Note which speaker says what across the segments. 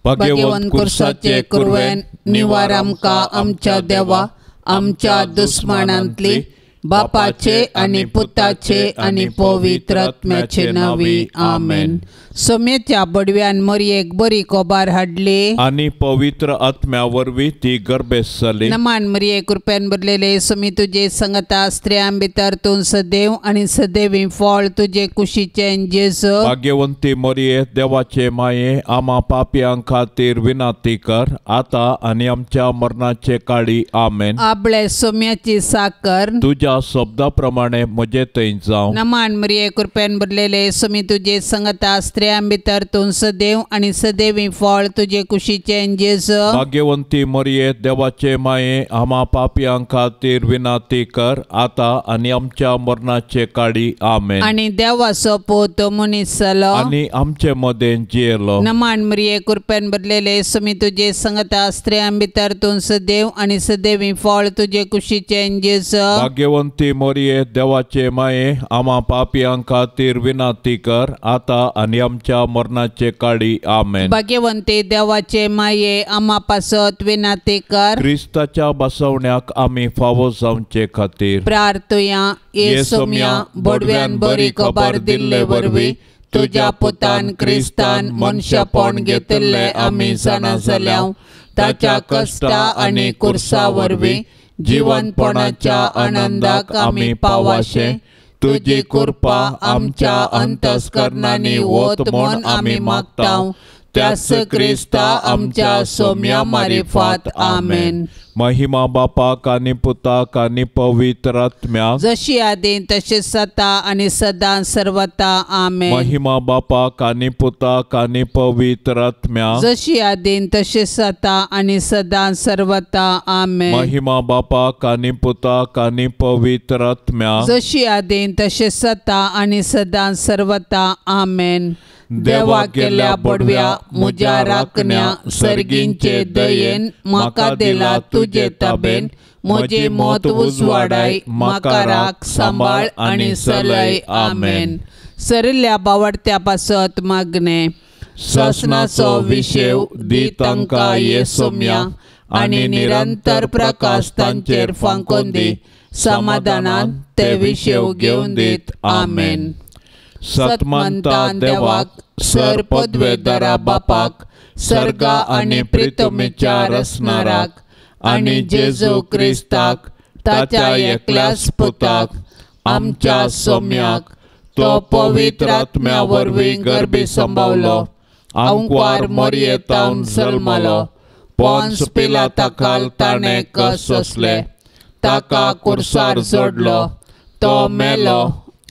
Speaker 1: भाग्यवंत कुर्साचे कुरवेन निवार आमकां आमच्या देवा आमच्या दुस्मानांतली बापाचे आनी पुताचे आनी पवित्र आत्म्याचे नांवी आमेन. सोम्याच्या बडव्यान मरयेक बरी कोबार हाडली
Speaker 2: आनी पवित्र आत्म्या वरवीं ती गर्भेस्त जाली.
Speaker 1: नमान मरये कृपेन भरलेले सोमी तुजे संगता स्त्रियां भितर तूं सदैव आनी सदैवी फळ तुजे कुशीचें जेजू.
Speaker 2: भाग्यवंती मरये देवाचे माये आमा पापयां खातीर विनंती कर आतां आनी आमच्या मरणाचे काळी आमेन.
Speaker 1: आपले सोम्याची साकर
Speaker 2: तुज्या शब्दा प्रमाणे म्हजे थंय जावं.
Speaker 1: नमान मरये कृपेन भरलेले सोमी तुजे संगता स्त्रियां भितर तूं सदैव आनी सदैवी फळ तुजे कुशीचें जेजू.
Speaker 2: भाग्यवंती मरये देवाचे माये आमा पापयां खातीर विनंती कर आतां आनी आमच्या मरणाचे काळी आमेन.
Speaker 1: आनी देवाचो पूत मनीस जालो
Speaker 2: आनी आमचे मदें जियेलो.
Speaker 1: नमान मरये कृपेन भरलेले सोमी तुजे संगता स्त्रियां भितर तूं सदैव आनी सदैवी फळ तुजे कुशीचें जेजू.
Speaker 2: भाग्यवंती मरये देवाचे माये आमा पापयां खातीर विनंती कर आतां आनी आमच्या मरणाचे काळी आमेन.
Speaker 1: भाग्यवंती देवाचे माये आमा पासत विनंती कर.
Speaker 2: क्रिस्ताच्या बसवण्याक आमी फावो जावचे खातीर
Speaker 1: प्रार्थुया. ये सोम्या बडव्यान बरी खबर दिल्ले वरवीं तुज्या पुतान क्रिस्तान मनशापण घेतिल्लें आमी जाणा जाल्या. ताच्या कश्टा आनी कुर्सा वरवीं जिवनपणाच्या आनंदाक आमी पावाशे. तुजी कृपा आमच्या अंतस्करणांनी वत म्हूण आमी मागता. त्याच क्रिस्ता आमच्या सोम्या मारिफात आमेन.
Speaker 2: महिमा बापाक आनी पुताक आनी पवित्र आत्म्याक
Speaker 1: जशी आदी तशी सता आनी सदां सर्वता आमेन.
Speaker 2: महिमा बापाक आनी पुताक आनी पवित्र आत्म्याक
Speaker 1: जशी आदी तशी सता आनी सदां सर्वता आमेन.
Speaker 2: महिमा बापाक आनी पुताक आनी पवित्र आत्म्याक
Speaker 1: जशी आदी तशी सता आनी सदां सर्वता आमेन. देवा केल्या बडव्या म्हज्या राखण्या सर्गींचे दयेन म्हाका दिला तुजे ताबेन. म्हजी मत उजवाडाय म्हाका राख सांबाळ आनी चलय आमेन. सरिल्ल्या बावडत्या पासत मागणें. सासणाचो विशेव दी तांकां ये सोम्या आनी निरंतर प्रकाश तांचेर फांकोन दी. समाधानान ते विशेव घेवन दीत आमेन.
Speaker 2: सतमंता देवाक सर पदवेदारा बापाक सर्गा आनी प्रितमीच्या रसणाराक आनी जेजू क्रिस्ताक ताच्या एकल्याच पुताक आमच्या सोम्याक तो पवित्र आत्म्या वरवीं गर्भी संभावलो आंकवार मरयेतावन जल्मलो पोन्स पिलाता खाल ताणें कस सोंसले ताका कुर्सार जोडलो तो मेलो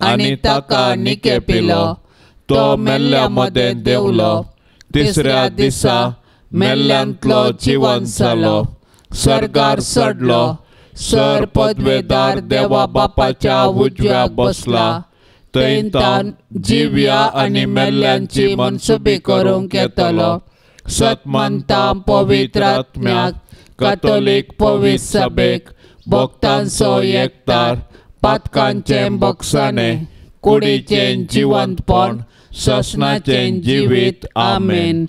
Speaker 2: आनी ताका निके पिलो तो मेल्ल्या मदें देंवलो तिसऱ्या दिसा मेल्ल्यांतलो जिवन जालो सर्गार चडलो सर पदवेदार देवा बापाच्या उजव्याक बसला थंय तान जिव्या आनी मेल्ल्यांची मनसुबी करूंक येतलो. सतमंता पवित्र आत्म्याक कथोलीक पवित्र सभेक भक्तांचो एकतार पातकांचें बक्षाणें कुडीचें जिवंतपण ससनाचें जिवीत आमेन.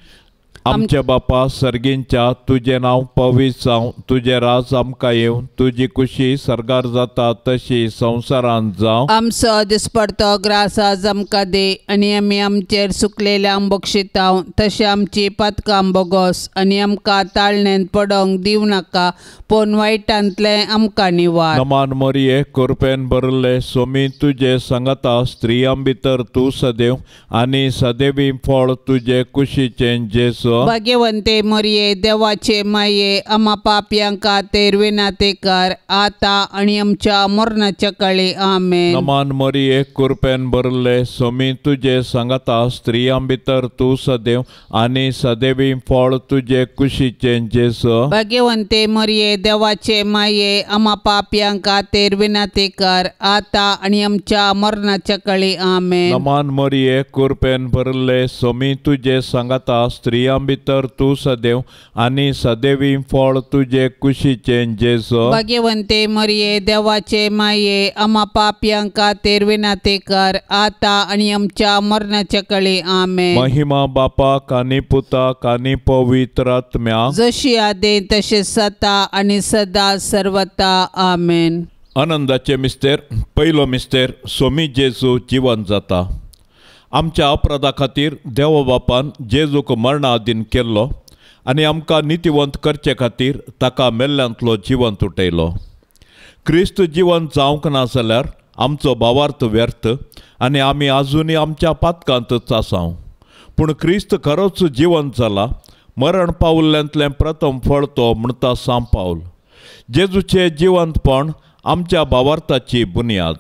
Speaker 2: आमच्या बापा सर्गींच्या तुजें नांव पवित्र जावं तुजें राज आमकां येवं तुजी कुशी सर्गार जाता तशी संवसारांत जावं.
Speaker 1: आमचो दिसपडतो ग्रास आज आमकां दी आनी आमी आमचेर सुकलेल्यांक बक्षिताव तशें आमची पातकां बोगोस आनी आमकां ताळणेंत पडोंक दिवं नाका पूण वायटांतलें आमकां निवार.
Speaker 2: नमान मरये कृपेन भरिल्ले सोमी तुजे सांगाता स्त्रियां भितर तूं सदैव आनी सदैवी फळ तुजे कुशीचें जेजू.
Speaker 1: भाग्यवंते मरये देवाचे माये आमा पापयां खातीर विनंती कर आतां आनी आमच्या मरणाच्या काळी आमेन.
Speaker 2: नमान मरये कृपेन भरिल्ले सोमी तुजे सांगाता स्त्रियां भितर तूं सदैव आनी सदैवी फळ तुजे कुशीचें जेजू.
Speaker 1: भाग्यवंते मरये देवाचे माये आमा पापयां खातीर विनंती कर आतां आनी आमच्या मरणाच्या काळी आमेन.
Speaker 2: नमान मरये कृपेन भरिल्ले सोमी तुजे सांगाता स्त्रियां स्त्रियां भितर तूं सदैव आनी सदैवी फळ तुजे कुशीचें जेजू।
Speaker 1: भाग्यवंते मरिये देवाचे माये आमा पापयां खातीर विनंती कर आता आनी आमच्या मरणाच्या कळी। आमेन।
Speaker 2: महिमा बापाक आनी पुताक आनी पवित्र आत्म्याक,
Speaker 1: जशी आदी तशी सता आनी सदा सर्वता। आमेन।
Speaker 2: आनंदाचे मिस्तेर पयलो मिस्तेर सोमी जेजू जिवन जाता। आमच्या अपराधा खातीर देवा बापान जेजूक मरणा आदीन केल्लो आनी आमकां नितीवंत करचे खातीर ताका मेल्ल्यांतलो जिवंत उठयलो। क्रिस्त जिवन जावंक ना जाल्यार आमचो भावार्थ व्यर्थ आनी आमी आजुनूय आमच्या पातकांतच आसाव। पूण क्रिस्त खरोच जिवंत जाला, मरण पावल्ल्यांतलें प्रथम फळ तो म्हणटा सांत पावल। जेजूचें जिवंतपण आमच्या भावार्थाची बुन्याद।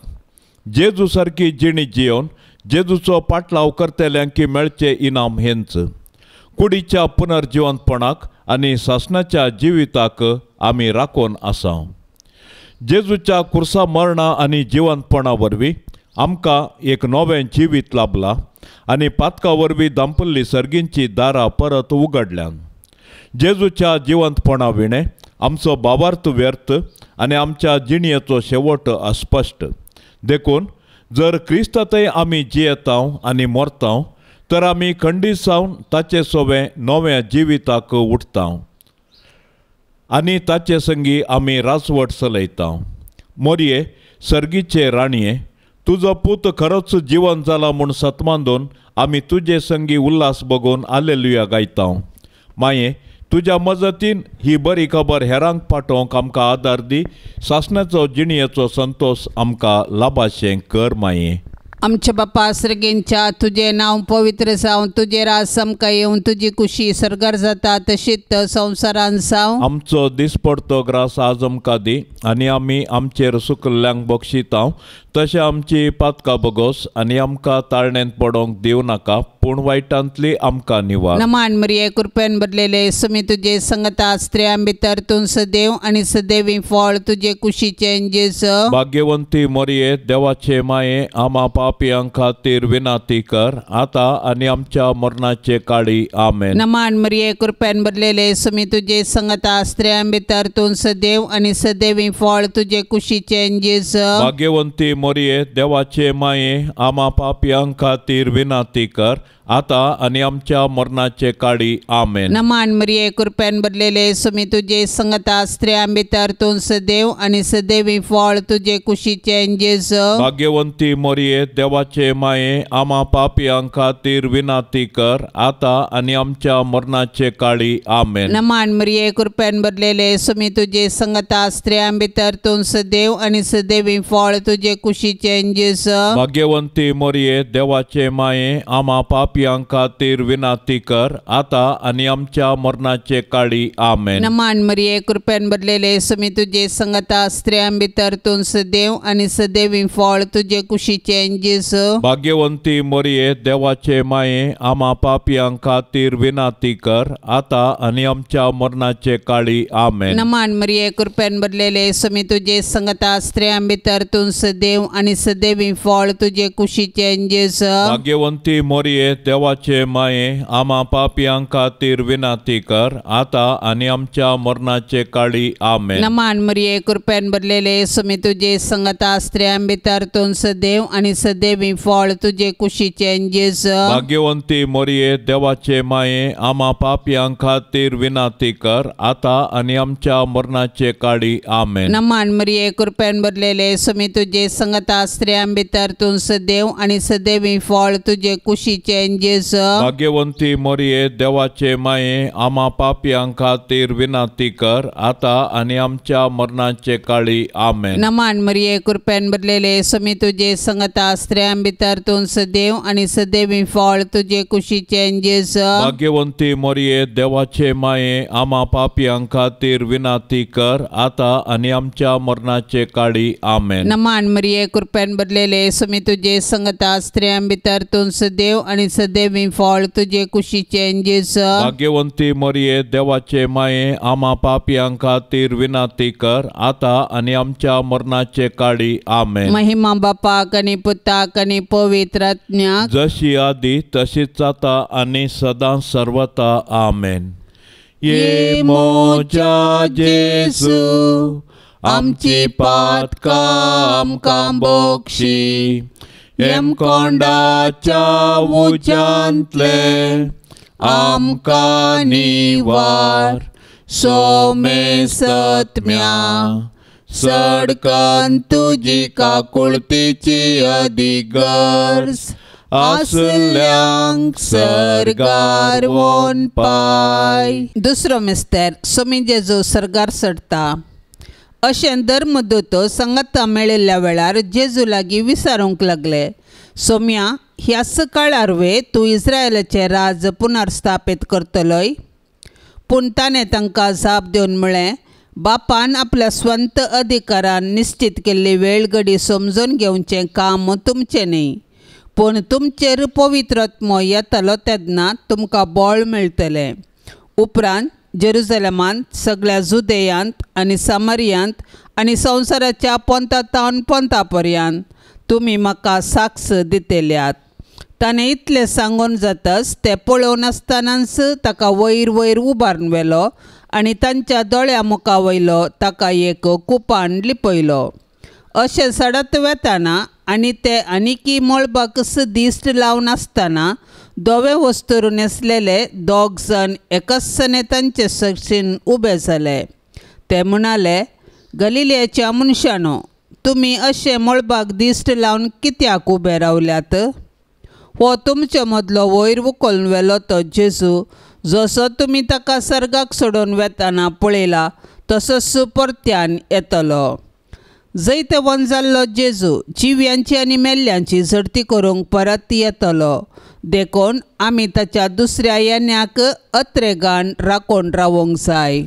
Speaker 2: जेजू सारकी जिणी जियोवन जेजूचो पाटलाव करतल्यांकी मेळचें इनाम हेंच। कुडीच्या पुनर्जिवंतपणाक आनी सासणाच्या जिविताक आमी राखून आसाव। जेजूच्या कुर्सा मरणा आनी जिवंतपणा वरवीं आमकां एक नवें जिवीत लाभलां आनी पातका वरवीं दांपल्ली सर्गींची दारां परत उगडल्यान। जेजूच्या जिवंतपणा विणें आमचो भावार्थ व्यर्थ आनी आमच्या जिणयेचो शेवट अस्पश्ट। देखून जर क्रिस्तांतय आमी जियेताव आनी मरताव तर आमी खंडीत जावन ताचे सोवें नव्या जिविताक उठताव आनी ताचे संगी आमी राजवट चलयताव। मोरये सर्गीचे राणये, तुजो पूत खरोच जिवन जाला म्हूण सतमानदून आमी तुजे संगी उल्हास बगोवन आलेलुया गायताव। माये तुज्या मजतीन ही बरी खबर हेरांक पाठोवंक आमकां आदार दी। सासणाचो जिणयेचो संतोश आमकां लाभाशें कर माये।
Speaker 1: आमच्या बापा सर्गेंच्या तुजें नांव पवित्र जावं, तुजें राज आमकां येवं, तुजी कुशी सर्गार जाता तशीच संवसारान जावं।
Speaker 2: आमचो दिसपडतो ग्रास आज आमकां दी आनी आमी आमचेर सुकल्ल्यांक बक्षिताव तशें आमची पातकां बगोस आनी आमकां ताळणेंत पडोवंक दिवं नाका, पूण वायटांतली आमकां निवार।
Speaker 1: नमान मरिये कृपेन भरलेले सुमी तुजे संगता, स्त्रियां भितर तूं सदैव आनी सदैवी फळ तुजे कुशीचें जेजू।
Speaker 2: भाग्यवंती मरिये देवाचे माये आमा पापयां खातीर विनंती कर आता आनी आमच्या मरणाचे काळी। आमेन।
Speaker 1: नमान मरिये कृपेन भरलेले सुमी तुजे संगता, स्त्रियां भितर तूं सदैव आनी सदैवी फळ तुजे कुशीचें जेजू।
Speaker 2: भाग्यवंती मरिये देवाचे माये आमा पापयां खातीर विनंती कर आता आनी आमच्या मरणाचे काळी। आमेन।
Speaker 1: नमान मरिये कृपेन भरलेले सुमी तुजे संगता, स्त्रियां भितर तूं सदैव आनी सदैवी फळ तुजे कुशीचें जेजू।
Speaker 2: भाग्यवंती मरिये देवाचे माये आमा पापयां खातीर विनंती कर आता आनी आमच्या मरणाचे काळी। आमेन।
Speaker 1: नमान मरिये कृपेन भरलेले सुमी तुजे संगता, स्त्रियां भितर तूं सदैव आनी सदैवी फळ तुजे कुशीचें जेजू।
Speaker 2: भाग्यवंती मरिये देवाचे माये आमा पापयां खातीर विनंती कर आता आनी आमच्या मरणाचे काळी। आमेन।
Speaker 1: नमान मरिये कृपेन भरलेले सुमी तुजे संगता, स्त्रियां भितर तूं सदैव आनी सदैवी फळ तुजे कुशीचें जेजू।
Speaker 2: भाग्यवंती मरिये देवाचे माये आमा पापयां खातीर विनंती कर आता आनी आमच्या मरणाचे काळी। आमेन।
Speaker 1: नमान मरिये कृपेन भरलेले सुमी तुजे संगता, स्त्रियां भितर तूं सदैव आनी सदैवी फळ तुजे कुशीचें जेजू।
Speaker 2: भाग्यवंती मरिये देवाचे माये आमा पापयां खातीर विनंती कर आता आनी आमच्या मरणाचे काळी। आमेन।
Speaker 1: नमान मरिये कृपेन भरलेले सुमी तुजे संगता, स्त्रियां भितर तूं सदैव आनी सदैवी फळ तुजे कुशीचें जेजू।
Speaker 2: भाग्यवंती मरिये देवाचे माये आमा पापयां खातीर विनंती कर आता आनी आमच्या मरणाचे काळी। आमेन।
Speaker 1: नमान मरिये कृपेन भरलेले सुमी तुजे संगता, स्त्रियां भितर तूं सदैव आनी सदैवी फळ तुजे कुशीचें जेजू।
Speaker 2: भाग्यवंती मरिये देवाचे माये आमा पापयां खातीर विनंती कर आता आनी आमच्या मरणाचे काळी। आमेन।
Speaker 1: नमान मरिये कृपेन भरलेले सुमी तुजे संगता, स्त्रियां भितर तूं सदैव आनी सदैवी फळ तुजे कुशीचें जेजू।
Speaker 2: भाग्यवंती मरिये देवाचे माये आमा पापयां खातीर विनंती कर आता आनी आमच्या मरणाचे काळी। आमेन।
Speaker 1: नमान मरिये कृपेन भरलेले सुमी तुजे संगता, स्त्रियां भितर तूं सदैव आनी सदैव सदैवी फळ तुजे कुशीचें जेजू.
Speaker 2: भाग्यवंती मरिये देवाचे माये आमा पापयां खातीर विनंती कर आतां आनी आमच्या मरणाचे काळी. आमेन.
Speaker 1: महिमा बापाक आनी पुताक आनी पवित्र आत्म्याक,
Speaker 2: जशी आदी तशीच आतां आनी सदां सर्वता. आमेन. ये मोजा जेजू आमची पातकां आमकां बक्षी, हेमकोंडाच्या उज्यांतले आमकां निवार, सोमेसत्म्या सडकन तुजी काकुळतीची अधिगर्ज आसल्यांक सर्गार वोन पाय.
Speaker 1: दुसरो मिस्तेर सोमी जेजू सर्गार चडटा. अशें धर्मदूत सांगाता मेळिल्ल्या वेळार जेजू लागीं विचारूंक लागले, सोम्या ह्याच काळार वे तूं इस्रायलाचें राज पुनर्स्थापीत करतलोय? पूण ताणें तांकां जाप दिवन म्हळें, बापान आपल्या स्वंत अधिकारान निश्चित केल्ली वेळ घडी समजून घेवचें काम तुमचें न्ही, पूण तुमचेर पवित्र आत्मो येतलो तेन्ना तुमकां बळ मेळटलें. उपरांत जेरुजलेमांत, सगळ्या जुदेयांत आनी सामरियांत आनी संवसाराच्या पोंता तावन पोंता पर्यंत तुमी म्हाका साक्ष दितल्यात. ताणें इतलें सांगून जातच ते पळोवन आसतनाच ताका वयर वयर उबारून व्हेलो आनी तांच्या दोळ्या मुखा वयलो ताका एक कुपान लिपयलो. अशें सडत वेताना आनी ते आनीकी मळबाकच दिश्ट लावन आसतना धवे वस्तूर न्हेसलेले दोग जाण एकच तांचे सक्षीन उबे जाले. ते म्हणाले, गलिलियाच्या मनशानो, तुमी अशें मळबाक दिश्ट लावन कित्याक उबे रावल्यात? हो तुमचे मदलो वयर उखलून व्हेलो तो जेजू, जसो तुमी ताका सर्गाक सोडून वेताना पळयला तसोच परत्यान येतलो. जैतवंत जाल्लो जेजू जिव्यांची आनी मेल्ल्यांची झडती करूंक परत येतलो, देखून आमी ताच्या दुसऱ्या येण्याक अत्रेगान राखून रावंक जाय.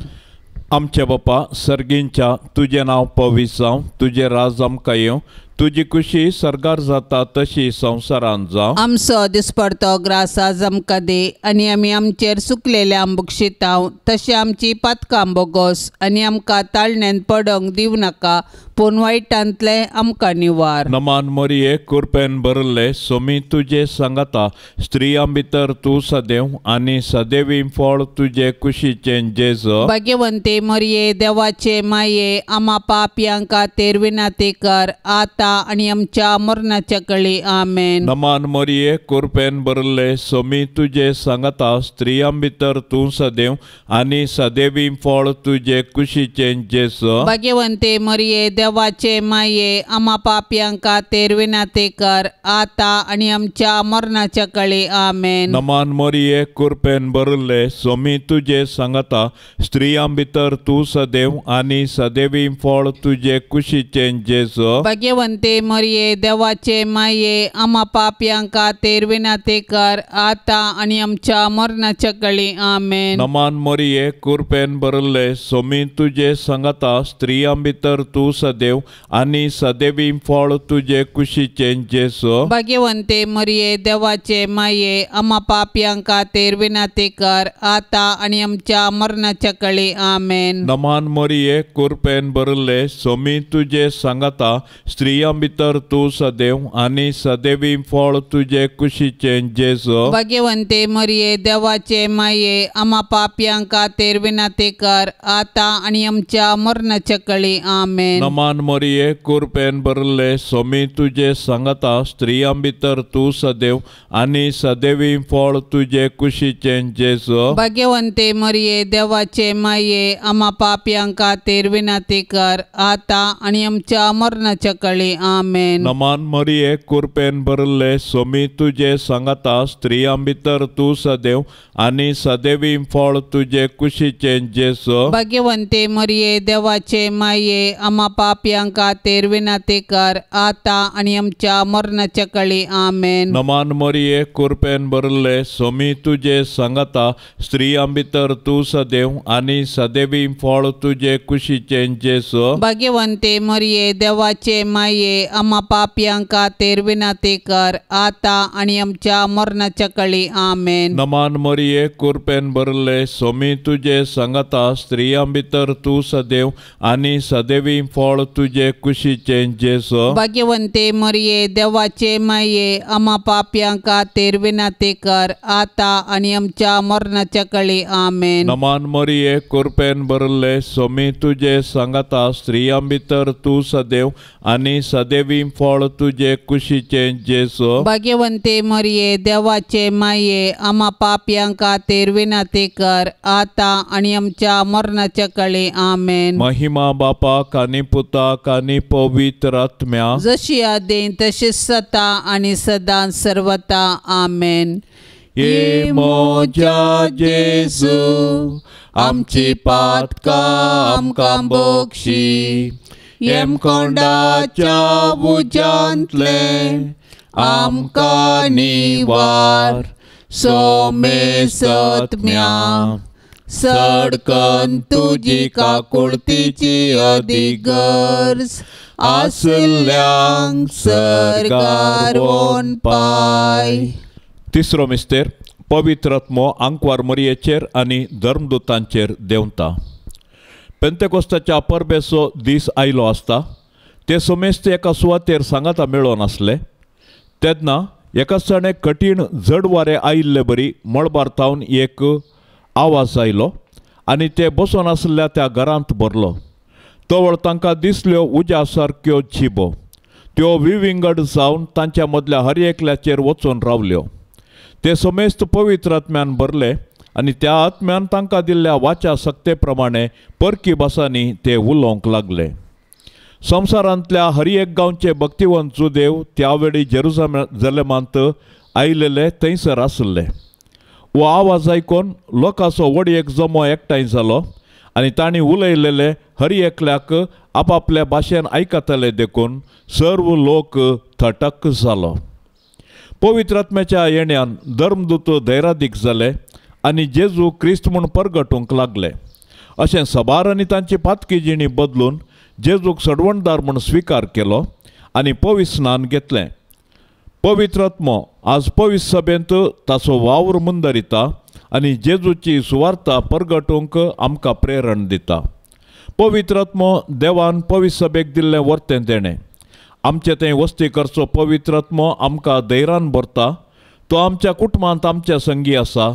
Speaker 2: आमच्या बापा सर्गींच्या, तुजें नांव पवित्र जावं, तुजें राज आमकां येवं, तुजी खुशी सर्गार जाता तशी संवसारांत जावं.
Speaker 1: आमचो दिसपडतो ग्रास आज आमकां दी आनी आमी आमचेर सुकलेल्या बक्षितांव तशें आमची पातकां बोगोस आनी आमकां ताळण्यांत पडोंक दिवं नाका, पूण वायटांतलें आमकां निवार.
Speaker 2: नमान मरिये कृपेन भरिल्ले, सोमी तुजे सांगाता, स्त्रियां भितर तूं सदैव आनी सदैवी फळ तुजे कुशीचें जेजू.
Speaker 1: भाग्यवंती मरिये देवाचे माये आमा पापयां खातीर विनंती कर आतां आनी आमच्या मरणाच्या कळी. आमेन.
Speaker 2: नमान मरिये कृपेन भरिल्ले, सोमी तुजे सांगाता, स्त्रियां भितर तूं सदैव आनी सदैवी फळ तुजे कुशीचें जेजू.
Speaker 1: भाग्यवंती मरिये देवाचे माये आमा पापयां खातीर विनंती कर आतां आनी आमच्या मरणाच्या कळी. आमेन.
Speaker 2: नमान मरिये कृपेन भरिल्ले, सोमी तुजे सांगाता, स्त्रियां भितर तूं सदैव आनी सदैवी फळ तुजे कुशीचें जेजू.
Speaker 1: भाग्यवंती मरिये देवाचे माये आमा पापयां खातीर विनंती कर आतां आनी आमच्या मरणाच्या कळी. आमेन.
Speaker 2: नमान मरिये कृपेन भरिल्ले, सोमी तुजे सांगाता, स्त्रियां भितर तूं सदैव आनी सदैवी फळ तुजे कुशीचें जेजू.
Speaker 1: भाग्यवंती मरिये देवाचे माये आमा पापयां खातीर विनंती कर आतां आनी आमच्या मरणाच्या कळी. आमेन.
Speaker 2: नमान मरिये कृपेन भरिल्ले, सोमी तुजे सांगाता, स्त्रियां भितर तूं सदैव आनी सदैवी फळ तुजे कुशीचें जेजू.
Speaker 1: भाग्यवंती मरिये देवाचे माये आमा पापयां खातीर विनंती कर आतां आनी आमच्या मरणाच्या कळी. आमेन.
Speaker 2: नमान मरिये कृपेन भरिल्ले, सोमी तुजे सांगाता, स्त्रियां भितर तूं सदैव आनी सदैवी फळ तुजे कुशीचें जेजू.
Speaker 1: भाग्यवंती मरिये देवाचे माये आमा पापयां खातीर विनंती कर आतां आनी आमच्या मरणाच्या कळी. आमेन.
Speaker 2: नमान मरिये कृपेन भरिल्ले, सोमी तुजे सांगाता, स्त्रियां भितर तूं सदैव आनी सदैवी फळ तुजे कुशीचें जेजू.
Speaker 1: भाग्यवंती मरिये देवाचे माये आमा पापयां खातीर विनंती कर आतां आनी आमच्या मरणाच्या कळी. आमेन.
Speaker 2: नमान मरिये कृपेन भरिल्ले, सोमी तुजे सांगाता, स्त्रियां भितर तूं सदैव आनी सदैवी फळ तुजे कुशीचें जेजू.
Speaker 1: भाग्यवंती मरिये देवाचे माये मरिये, आमा पापयां खातीर विनंती कर, आतां आनी आमच्या मरणाच्या कळी. आमेन.
Speaker 2: नमान मरिये, कुरपेन भरले, सोमी तुजे सांगाता, स्त्रियां भितर तूं सदैव आनी सदैवी फळ तुजे कुशीचें जेजू.
Speaker 1: भाग्यवंते मरिये, देवाचे माये, आमा पापयां खातीर विनंती कर, आतां आनी आमच्या मरणाच्या कळी. आमेन.
Speaker 2: नमान मरिये, कुरपेन भरले, सोमी तुजे सांगाता, स्त्रियां भितर तूं सदैव आनी सदैवी फळ तुजे कुशीचें जेजू.
Speaker 1: भाग्यवंते मरिये, देवाचे माये, आमा पापयां खातीर विनंती कर, आतां आनी आमच्या मरणाच्या कळी. आमेन.
Speaker 2: महिमा बापाक आनी पुताक आनी पवित्र आत्म्या,
Speaker 1: जशी आदीं तशीच सता आनी सदां सर्वता. आमेन.
Speaker 2: ये म्हज्या जेजू, आमची पातकां आमकां बक्षी, येमकोंडाच्या उज्यांतलें आमकां निवार, सोमेसत्म्या
Speaker 1: सडकन तुजी काकुळतीची अदीक गरज आसल्यांक सर्गार वोन पाय.
Speaker 2: तिसरो मिस्तेर, पवित्र आत्मो आंकवार मरियेचेर आनी धर्मदूतांचेर देंवता. पेंतेकोस्ताच्या परबेचो दीस आयलो आसता ते सोमेस्त एका सुवातेर सांगाता मेळोन आसले. तेन्ना एका सणे कठीण जड वारें आयिल्ले बरी मळबार थावन एक आवाज आयलो आनी ते बसून आसल्या त्या घरांत भरलो. तवळ तांकां दिसल्यो उज्या सारक्यो जिबो, त्यो विविंगड जावन तांच्या मदल्या हर एकल्याचेर वचून रावल्यो. ते समेस्त पवित्र आत्म्यान भरले आनी त्या आत्म्यान तांकां दिल्ल्या वाच्या सक्ते प्रमाणे परकी भासांनी ते उलोवंक लागले. संवसारांतल्या हर एक गांवचे भक्तिवंत जुदेव त्या वेळी जेरुजलेमांत आयिल्ले थंयसर आसले. हो आवाज आयकून लोकांचो व्हड एक जमो एकठांय जालो आनी तांणी उलयलेले हर एकल्याक आपापल्या भाशेन आयकतले देखून सर्व लोक थटक जालो. पवित्र आत्म्याच्या येण्यान धर्मदूत धैरादीक जाले आनी जेजू क्रिस्त म्हूण परगटूंक लागले. अशें सबार आनी तांची पातकी जिणी बदलून जेजूक सडवणदार म्हूण स्विकार केलो आनी पवित्र स्नान घेतलें. पवित्र आत्मो आज पवित्र सभेंत ताचो वावर मुंदरिता आनी जेजूची सुवार्ता परगटूंक आमकां प्रेरण दिता. पवित्र आत्मो देवान पवित्र सभेक दिल्लें वर्तें देणें. आमचे थंय वस्ती करचो पवित्र आत्मो आमकां धैर्यान भरता. तो आमच्या कुटुंबांत आमच्या संगी आसा.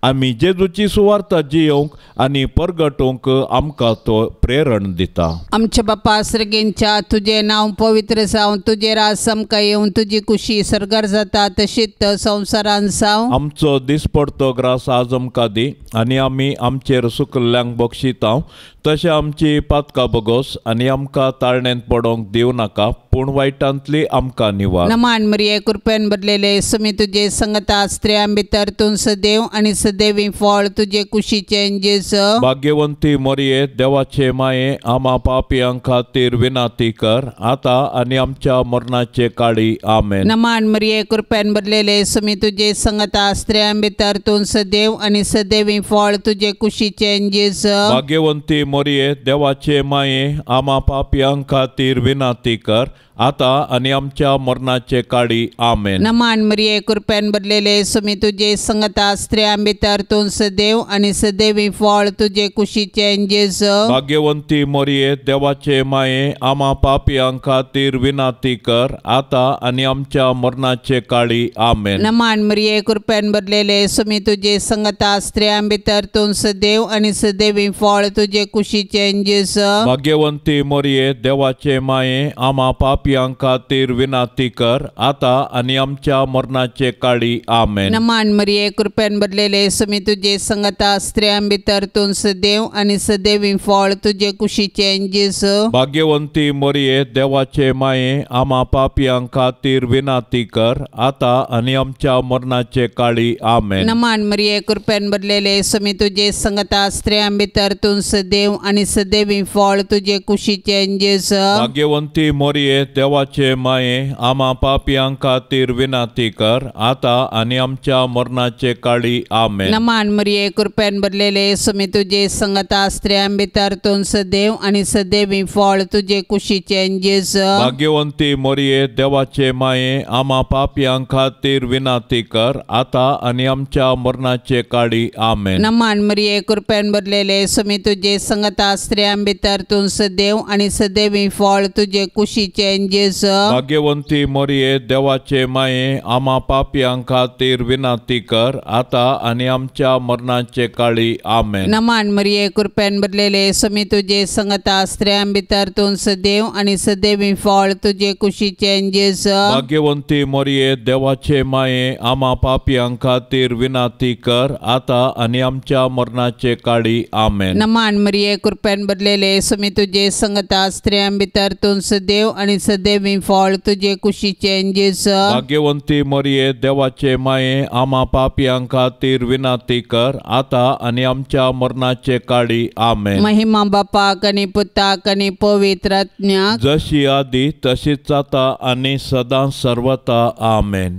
Speaker 2: आमी जेजूची सुवार्ता जियोवंक आनी परगटूंक आमकां तो प्रेरण दिता.
Speaker 1: आमच्या बापा सर्गेंच्या, तुजें नांव पवित्र जावं, तुजें राज आमकां येवं, तुजी कुशी सर्गार जाता तशीच संवसारान जावं.
Speaker 2: आमचो दिसपडतो ग्रास आज आमकां दी आनी आमी आमचेर सुकल्ल्यांक बक्षिता तशें आमची पातकां बगोस आनी आमकां ताळणेंत पडोवंक दिवं नाका, पूण वायटांतली आमकां निवार.
Speaker 1: नमान मरिये, कृपेन भरलेले, सुमी तुजे संगता, स्त्रियां भितर तूं सदैव आनी सदैवी फळ तुजे कुशीचें जेजू.
Speaker 2: भाग्यवंती मरिये, देवाचे माये, आमा पापयां खातीर विनंती कर, आतां आनी आमच्या मरणाचे काळी. आमेन.
Speaker 1: नमान मरिये, कृपेन भरलेले, सुमी तुजे संगता, स्त्रियां भितर तूं सदैव आनी सदैवी फळ तुजे कुशीचें जेजू.
Speaker 2: भाग्यवंती मरिये, देवाचे माये, आमा पापयां खातीर विनंती कर, आतां आनी आमच्या मरणाचे काळी. आमेन.
Speaker 1: नमान मरिये, कृपेन भरलेले, सुमी तुजे संगता, स्त्रियां भितर तूं सदैव आनी सदैवी फळ तुजे कुशीचें जेजू.
Speaker 2: भाग्यवंती मरिये, देवाचे माये, आमा पापयां खातीर विनंती कर, आतां आनी आमच्या मरणाचे काळी. आमेन.
Speaker 1: नमान मरिये, कृपेन भरलेले, सुमी तुजे संगता, स्त्रियां भितर तूं सदैव आनी सदैवी फळ तुजे कुशीचें जेजू.
Speaker 2: भाग्यवंती मरिये, देवाचे माये, आमा पापयां खातीर विनंती कर, आतां आनी आमच्या मरणाचे काळी. आमेन.
Speaker 1: नमान मरिये, कृपेन भरलेले, सुमी तुजे संगता, स्त्रियां भितर तूं सदैव आनी सदैवी फळ तुजे कुशीचें जेजू.
Speaker 2: भाग्यवंती मरिये, देवाचे माये, आमा पापयां खातीर विनंती कर, आतां आनी आमच्या मरणाचे काळी. आमेन.
Speaker 1: नमान मरिये, कृपेन भरलेले, सुमी तुजे संगता, स्त्रियां भितर तूं सदैव आनी सदैवी फळ तुजे कुशीचें जेजू.
Speaker 2: भाग्यवंती मरिये, देवाचे माये आमा पापयां खातीर विनंती कर आतां आनी आमच्या मरणाचे काळी आमेन.
Speaker 1: नमान मरिये कृपेन भरलेले सुमी तुजे संगता स्त्रियां भितर तूं सदैव आनी सदैवी फळ तुजे कुशीचें जेजू.
Speaker 2: भाग्यवंती मरिये देवाचे माये आमा पापयां खातीर विनंती कर आतां आनी आमच्या मरणाचे काळी आमेन.
Speaker 1: नमान मरिये कृपेन भरलेले सुमी तुजे संगता स्त्रियां भितर तूं सदैव आनी सदैवी फळ तुजे कुशीचें जेजू.
Speaker 2: भाग्यवंती मरिये देवाचे माये आमा पापयां खातीर विनंती कर आतां आनी आमच्या मरणाचे काळी आमेन.
Speaker 1: नमान मरिये कृपेन भरलेले सुमी तुजे संगता स्त्रियां भितर तूं सदैव आनी सदैवी फळ तुजे कुशीचें जेजू.
Speaker 2: भाग्यवंती मरिये देवाचे माये आमा पापयां खातीर विनंती कर आतां आनी आमच्या मरणाचे काळी आमेन.
Speaker 1: नमान मरिये कृपेन भरलेले सुमी तुजे संगता स्त्रियां भितर तूं सदैव आनी सदैवी फळ तुजे कुशीचें जेजू.
Speaker 2: भाग्यवंती मरिये देवाचे माये आमा पापयां खातीर विनंती कर आतां आनी आमच्या मरणाचे काळी आमेन.
Speaker 1: महिमा बापाक आनी पुताक आनी पवित्र आत्म्याक,
Speaker 2: जशी आदी तशीच आतां आनी सदां सर्वता आमेन.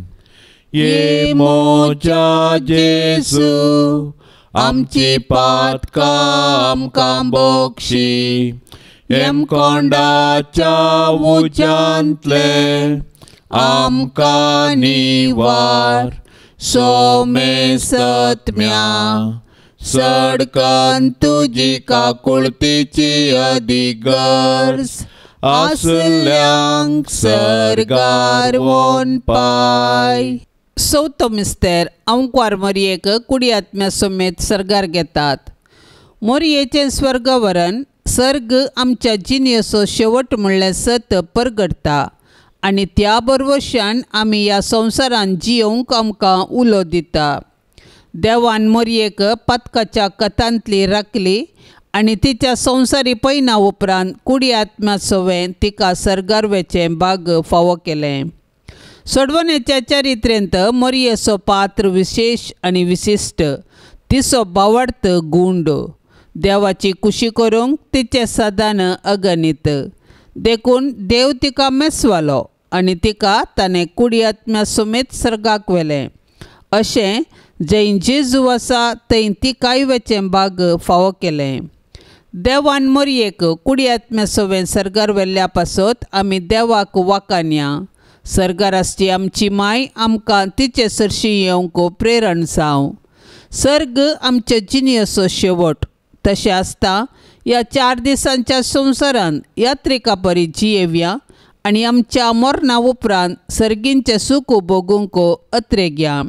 Speaker 2: ये मोजा जेजू आमची पातकां आमकां बक्षी हेमकोंडाच्या उज्यांतले आमकां निवार सोमेसत्म्या सडकन तुजी काकुळतीची अधिगर्ज आसल्यांक सर्गार वोन पाय.
Speaker 1: चवथो मिस्तेर अंकवार मोरयेक कुडी आत्म्या समेत सर्गार घेतात. मोरयेचें स्वर्गवरण सर्ग आमच्या जिणेचो शेवट म्हणल्यार सत परगटता आनी त्या बरवशान आमी ह्या संवसारान जियोवंक आमकां उलो दिता. देवान मोरयेक पातकाच्या कथांतली राखली आनी तिच्या संवसारी पयना उपरांत कुडी आत्म्या सवें तिका सर्गार वचें भाग फावो केलें. सोडवणेच्या चरित्रेंत मोरयेचो पात्र विशेश आनी विशिश्ट, तिचो भावार्थ गुंड, देवाची कुशी करूंक तिचें सादान अगणीत. देखून देव तिका मेसवालो आनी तिका ताणें कुडी आत्म्या समेत सर्गाक व्हेलें. अशें जंय जेजू आसा थंय तिकाय वचें भाग फावो केलें. देवान मोरयेक कुडी आत्म्या सवें सर्गार व्हेल्ल्या पासत आमी देवाक वाकानया. सर्गार आसची आमची माय आमकां तिचे सरशी येवंक प्रेरण जावं. सर्ग आमचे जिणेचो शेवट तशें आसता ह्या 4 दिसांच्या संवसारान यात्रिका परी जियेवया आनी आमच्या मरणा उपरांत सर्गींचें सूख भोगूंक अत्रेगया.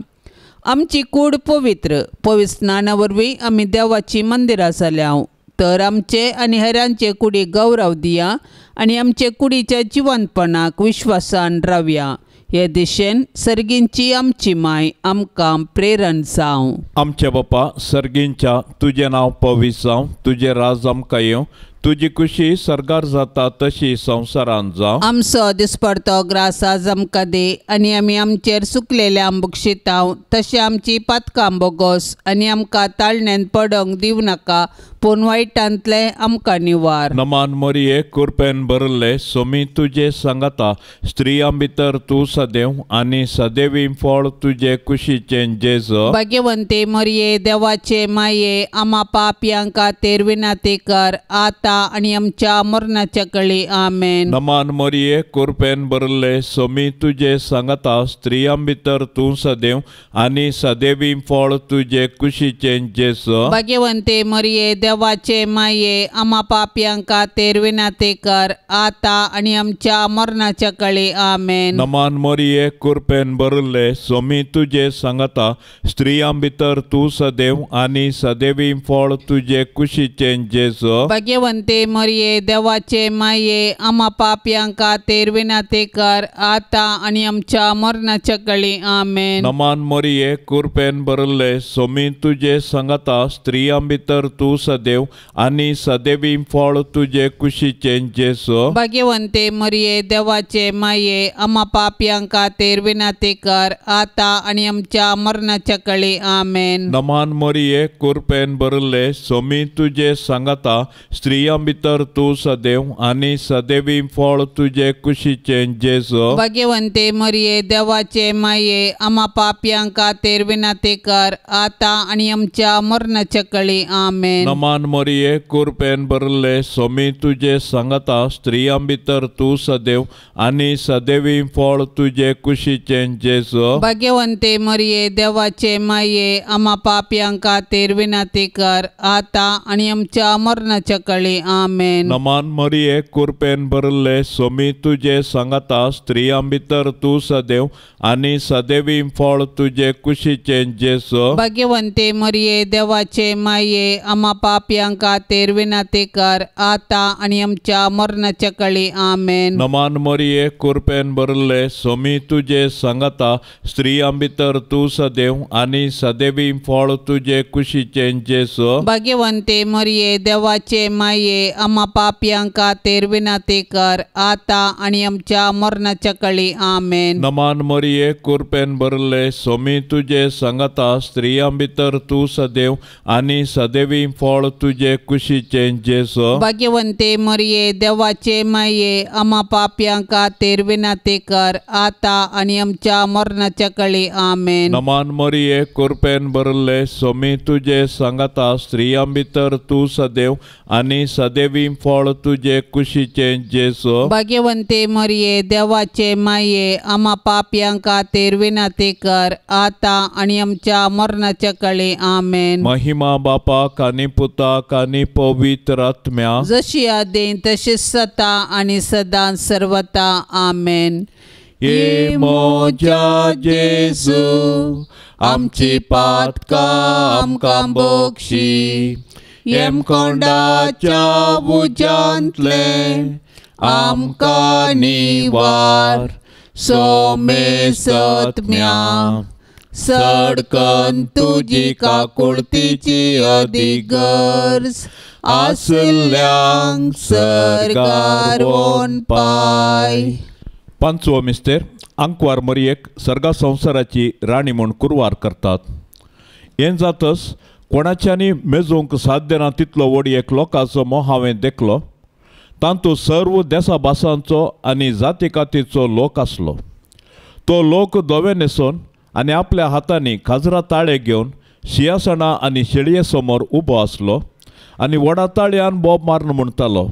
Speaker 1: आमची कूड पवित्र पवित्र स्नाना वरवीं आमी देवाची मंदिरां जाल्या तर आमचे आनी हेरांचे कुडी गौरव दिया आनी आमचे कुडीच्या जिवंतपणाक विश्वासान रावया. हे दिशेन सर्गींची आमची माय आमकां प्रेरण जावं.
Speaker 2: आमच्या बापा सर्गींच्या तुजें नांव पवित्र जावं, तुजें राज आमकां येवं, तुजी कुशी सर्गार जाता तशी संवसारान जावं.
Speaker 1: आमचो दिसपडतो ग्रास आज आमकां दी आनी आमी आमचेर सुकलेल्या बक्षितांव तशें आमची पातकां बोगोस आनी आमकां ताळण्यान पडोंक दिवं नाका पूण वायटांतलें आमकां निवार.
Speaker 2: नमान मरिये कृपेन भरले सोमी तुजे सांगाता, स्त्रियां भितर तूं सदैव आनी सदैवी फळ तुजे कुशीचें जेजू.
Speaker 1: भाग्यवंती मरिये देवाचे माये आमा पापयां खातीर विनंती कर आतां आनी आमच्या मरणाच्या कळी आमेन.
Speaker 2: नमान मरिये कृपेन भरले सोमी तुजे सांगाता, स्त्रियां भितर तूं सदैव आनी सदैवी फळ तुजे कुशीचें जेजू.
Speaker 1: भाग्यवंती मरिये देवाचे माये आमा पापयां खातीर विनंती कर आतां आनी आमच्या मरणाच्या कळी आमेन.
Speaker 2: नमान मरिये कृपेन भरले सोमी तुजे सांगाता, स्त्रियां भितर तूं सदैव आनी सदैवी फळ तुजे कुशीचें जेजू.
Speaker 1: भाग्यवंती मरिये देवाचे माये आमा पापयां खातीर विनंती कर आतां आनी आमच्या मरणाच्या कळी आमेन.
Speaker 2: नमान मरिये कृपेन भरले सोमी तुजे सांगाता, स्त्रियां भितर तूं सदैव आनी सदैवी फळ तुजे कुशीचें जेजू.
Speaker 1: भाग्यवंती मरिये देवाचे माये आमा पापयां खातीर विनंती कर आतां आनी आमच्या मरणाच्या कळी आमेन.
Speaker 2: नमान मरिये कृपेन भरले सोमी तुजे सांगाता, स्त्रियां स्त्रियां भितर तूं सदैव आनी सदैवी फळ तुजे कुशीचें जेजू।
Speaker 1: भाग्यवंते मरिये देवाचे माये आमा पापयां खातीर विनंती कर आतां आनी आमच्या मरणाच्या कळी। आमेन।
Speaker 2: नमान मरिये कृपेन भरले स्वामी तुजे सांगता स्त्रियां भितर तूं सदैव आनी सदैवी फळ तुजे कुशीचें जेजू।
Speaker 1: भाग्यवंते मरिये देवाचे माये आमा पापयां खातीर विनंती कर आतां आनी आमच्या मरणाच्या कळी। आमेन।
Speaker 2: नमान मरिये कृपेन भरले स्वामी तुजे सांगता स्त्रियां भितर तूं सदैव आनी सदैवी फळ तुजे कुशीचें जेजू।
Speaker 1: भाग्यवंते मरिये देवाचे माये आमा पापयां खातीर विनंती कर आतां आनी आमच्या मरणाच्या कळी। आमेन।
Speaker 2: नमान मरिये कृपेन भरले स्वामी तुजे सांगता स्त्रियां भितर तूं सदैव आनी सदैवी फळ तुजे कुशीचें जेजू।
Speaker 1: भाग्यवंते मरिये देवाचे माये आमा पापयां खातीर विनंती कर आतां आनी आमच्या मरणाच्या कळी। आमेन।
Speaker 2: नमान मरिये कृपेन भरले स्वामी तुजे सांगता स्त्रियां भितर तूं सदैव आनी सदैवी फळ तुजे कुशीचें जेजू।
Speaker 1: भाग्यवंते मरिये देवाचे माये आमा पापयां खातीर विनंती कर आतां आनी आमच्या मरणाच्या कळी। आमेन।
Speaker 2: नमान मरिये कृपेन भरले स्वामी तुजे सांगता स्त्रियां भितर तूं सदैव आनी सदैवी फळ तुजे कुशीचें जेजू।
Speaker 1: भाग्यवंते मरिये देवाचे माये आमा पापयां खातीर विनंती कर आतां आनी आमच्या मरणाच्या कळी। आमेन।
Speaker 2: महिमा बापाक आनी पुताक आनी पवित्र आत्म्याक,
Speaker 1: जशी आदीं तशीच सता आनी सदां सर्वता। आमेन।
Speaker 2: ये म्हज्या जेजू आमची पातकां आमकां बक्षी, येमकोंडाच्या उज्यांतलें आमकां निवार, सोमेसत्म्या
Speaker 1: सडकन तुजी काकुळतीची अदीक गरज आसल्यांक सर्गार वोन पाय।
Speaker 2: पांचवो मिस्तेर आंकवार मरियेक सर्गा संवसाराची राणी म्हूण कुरवार करतात। हें जातच कोणाच्यानी मेजूंक साध्य ना तितलो व्हड एक लोकांचो मोह हांवें देखलो। तातूंत सर्व देसा भासांचो आनी जाती कातीचो लोक आसलो। तो लोक धवे न्हेसून आनी आपल्या हातांनी खाजरा ताळे घेवन शिंयासणां आनी शेळये समोर उबो आसलो आनी व्हडा ताळयान बोब मारून म्हणटालो,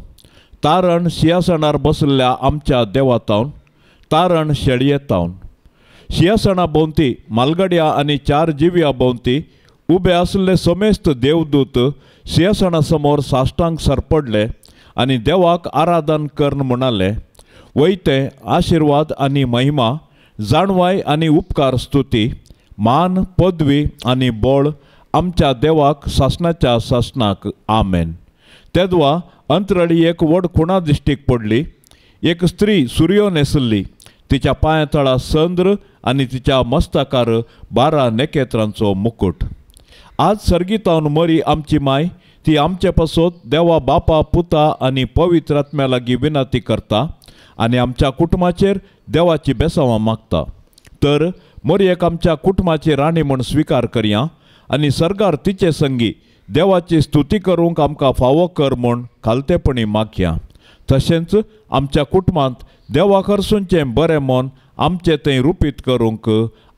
Speaker 2: तारण शिंयासणार बसल्या आमच्या देवातावन, तारण शेळये तावन। शिंयासणा भोंवती मालगड्या आनी चार जिव्या भोंवती उबे आसले समेस्त देवदूत शिंयासणा समोर साश्टांग सरपडले आनी देवाक आराधन करून म्हणाले, वयते आशिर्वाद आनी महिमा, जाणवाय आनी उपकार स्तुती, मान पदवी आनी बळ आमच्या देवाक सासणाच्या सासणाक। आमेन। तेदवा अंतराळी एक व्हड खुणा दिश्टीक पडली। एक स्त्री सुर्यो न्हेसल्ली, तिच्या पांया तळा चंद्र आनी तिच्या मस्तकार 12 नखेत्रांचो मुकुट। आज सर्गीतावन मरी आमची माय ती आमचे पासत देवा बापा पुता आनी पवित्र आत्म्या लागीं विनंती करता आनी आमच्या कुटुंबाचेर देवाची बेसांवां मागता। तर मरयेक आमच्या कुटुंबाची राणी म्हूण स्विकार करया आनी सर्गार तिचे संगी देवाची स्तुती करूंक आमकां फावो कर म्हूण खालतेपणी मागया। तशेंच आमच्या कुटुंबांत देवा कडसूनचें बरें मन आमचें थंय रुपीत करूंक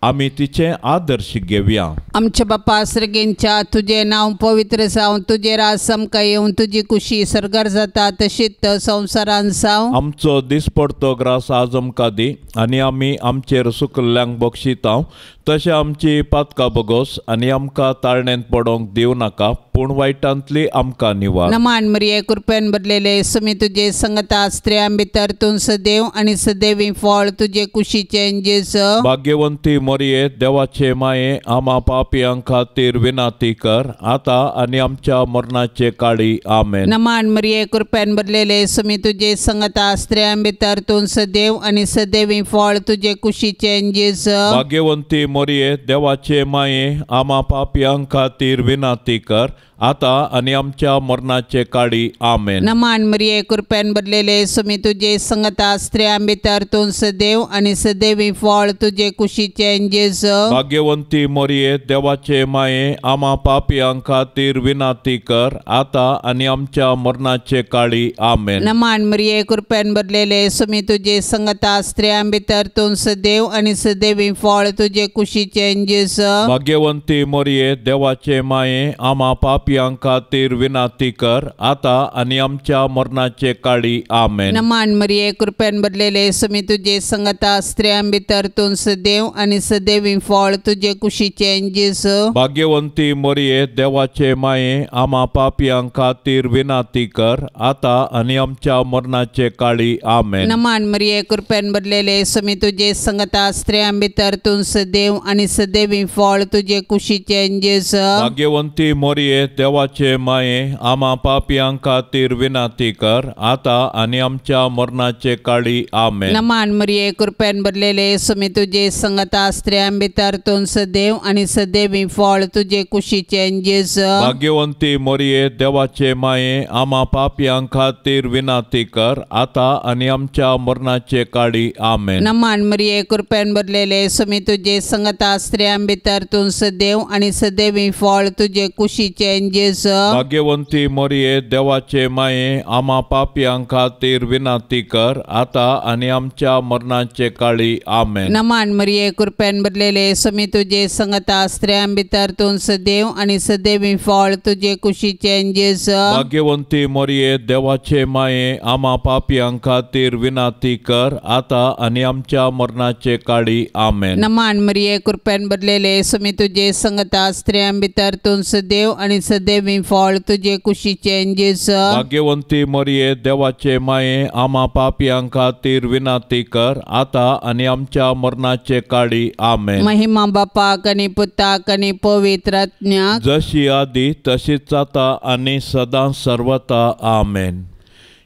Speaker 2: आमी तिचें आदर्श घेवया।
Speaker 1: आमच्या बापा सर्गेंच्या तुजें नांव पवित्र जावं, तुजें राज आमकां येवं, तुजी कुशी सर्गार जाता तशीच संवसारान जावं।
Speaker 2: आमचो दिसपडतो ग्रास आज आमकां दी आनी आमी आमचेर सुकल्ल्यांक बक्षितांव तशें आमची पातकां बगोस आनी आमकां ताळणेंत पडोंक दिवं नाका, पूण वायटांतली आमकां निवार।
Speaker 1: नमान मरिये कृपेन भरलेले सुमी तुजे संगता, स्त्रियां भितर तूं सदैव आनी सदैवी फळ तुजे कुशीचें जेजू।
Speaker 2: भाग्यवंती मरिये देवाचे माये आमा पापयां खातीर विनंती कर आतां आनी आमच्या मरणाचे काळी। आमेन।
Speaker 1: नमान मरिये कृपेन भरलेले सुमी तुजे संगता, स्त्रियां भितर तूं सदैव आनी सदैवी फळ तुजे कुशीचें जेजू।
Speaker 2: भाग्यवंती मरिये देवाचे माये आमा पापयां खातीर विनंती कर आतां आनी आमच्या मरणाचे काळी आमेन.
Speaker 1: नमान मरिये कृपेन भरलेले सुमी तुजे संगता स्त्रियां भितर तूं सदैव आनी सदैवी फळ तुजे कुशीचे जेजू.
Speaker 2: भाग्यवंती मरिये देवाचे माये आमा पापयां खातीर विनंती कर आतां आनी आमच्या मरणाचे काळी आमेन.
Speaker 1: नमान मरिये कृपेन भरलेले सुमी तुजे संगता स्त्रियां भितर तूं सदैव आनी सदैवी फळ तुजे कुशीचे जेजू.
Speaker 2: भाग्यवंती मरिये देवाचे माये आमा पापयां खातीर विनंती कर आतां आनी आमच्या मरणाचे काळी आमेन.
Speaker 1: नमान मरिये कृपेन भरलेले सुमी तुजे संगता स्त्रियां भितर तूं सदैव आनी सदैवी फळ तुजे कुशीचे जेजू.
Speaker 2: भाग्यवंती मरिये देवाचे माये आमा पापयां खातीर विनंती कर आतां आनी आमच्या मरणाचे काळी आमेन.
Speaker 1: नमान मरिये कृपेन भरलेले सुमी तुजे संगता स्त्रियां भितर तूं सदैव आनी सदैवी फळ तुजे कुशीचे जेजू.
Speaker 2: भाग्यवंती मरिये देवाचे माये आमा पापयां खातीर विनंती कर आतां आनी आमच्या मरणाचे काळी आमेन.
Speaker 1: नमान मरिये कृपेन भरलेले सुमी तुजे संगता स्त्रियां भितर तूं सदैव आनी सदैवी फळ तुजे कुशीचे जेजू.
Speaker 2: भाग्यवंती मरिये देवाचे माये आमा पापयां खातीर विनंती कर आतां आनी आमच्या मरणाचे काळी आमेन.
Speaker 1: नमान मरिये कृपेन भरलेले सुमी तुजे संगता स्त्रियां भितर तूं सदैव आनी सदैवी फळ तुजे कुशीचे जेजू.
Speaker 2: भाग्यवंती मरिये देवाचे माये आमा पापयां खातीर विनंती कर आतां आनी आमच्या मरणाचे काळी आमेन.
Speaker 1: नमान मरिये कृपेन भरलेले सुमी तुजे संगता स्त्रियां भितर तूं सदैव आनी सदैवी फळ तुजे कुशीचे जेजू.
Speaker 2: भाग्यवंती मरिये देवाचे माये आमा पापयां खातीर विनंती कर आतां आनी आमच्या मरणाचे काळी आमेन.
Speaker 1: नमान मरिये कृपेन भरलेले सुमी तुजे संगता स्त्रियां भितर तूं सदैव आनी सदैवी फळ तुजे कुशीचे जेजू.
Speaker 2: भाग्यवंती मरिये देवाचे माये आमा पापयां खातीर विनंती कर आतां आनी आमच्या मरणाचे काळी आमेन.
Speaker 1: महिमा बापाक आनी पुताक आनी पवित्र आत्म्याक,
Speaker 2: जशी आदी तशीच आतां आनी सदां सर्वता आमेन.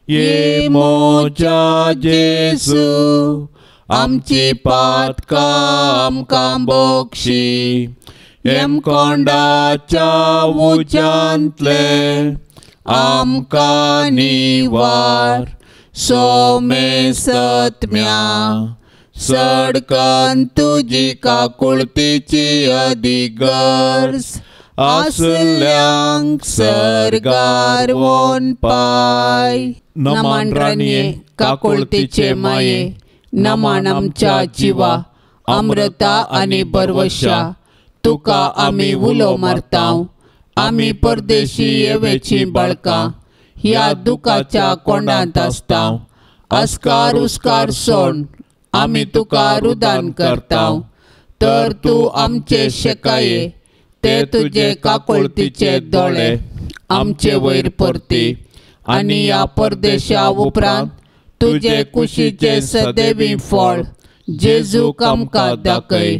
Speaker 2: ये मोजा जेजू आमची पातकां आमकां बोक्षी, हेमकोंडाच्या उज्यांतले आमकां निवार, सोमेसत्म्या सडकन तुजी काकुळतीची अधिगर्ज आसल्यांक सर्गार वोन पाय.
Speaker 1: नमान राणये काकुळतीचे माये, नमान आमच्या जिवा अमृता आनी बरवशा, तुका आमी उलो मारता. आमी परदेशी येवेची बाळकां ह्या दुखाच्या कोंडांत आसता. अस्कार उस्कार सोड आमी तुका रुदान करता, तर तूं आमचे शेकाये ते तुजे काकुळतीचे दोळे आमचे वयर परती आनी ह्या परदेशा उपरांत तुजे कुशीचे सदैवी फळ जेजूक आमकां दाखय.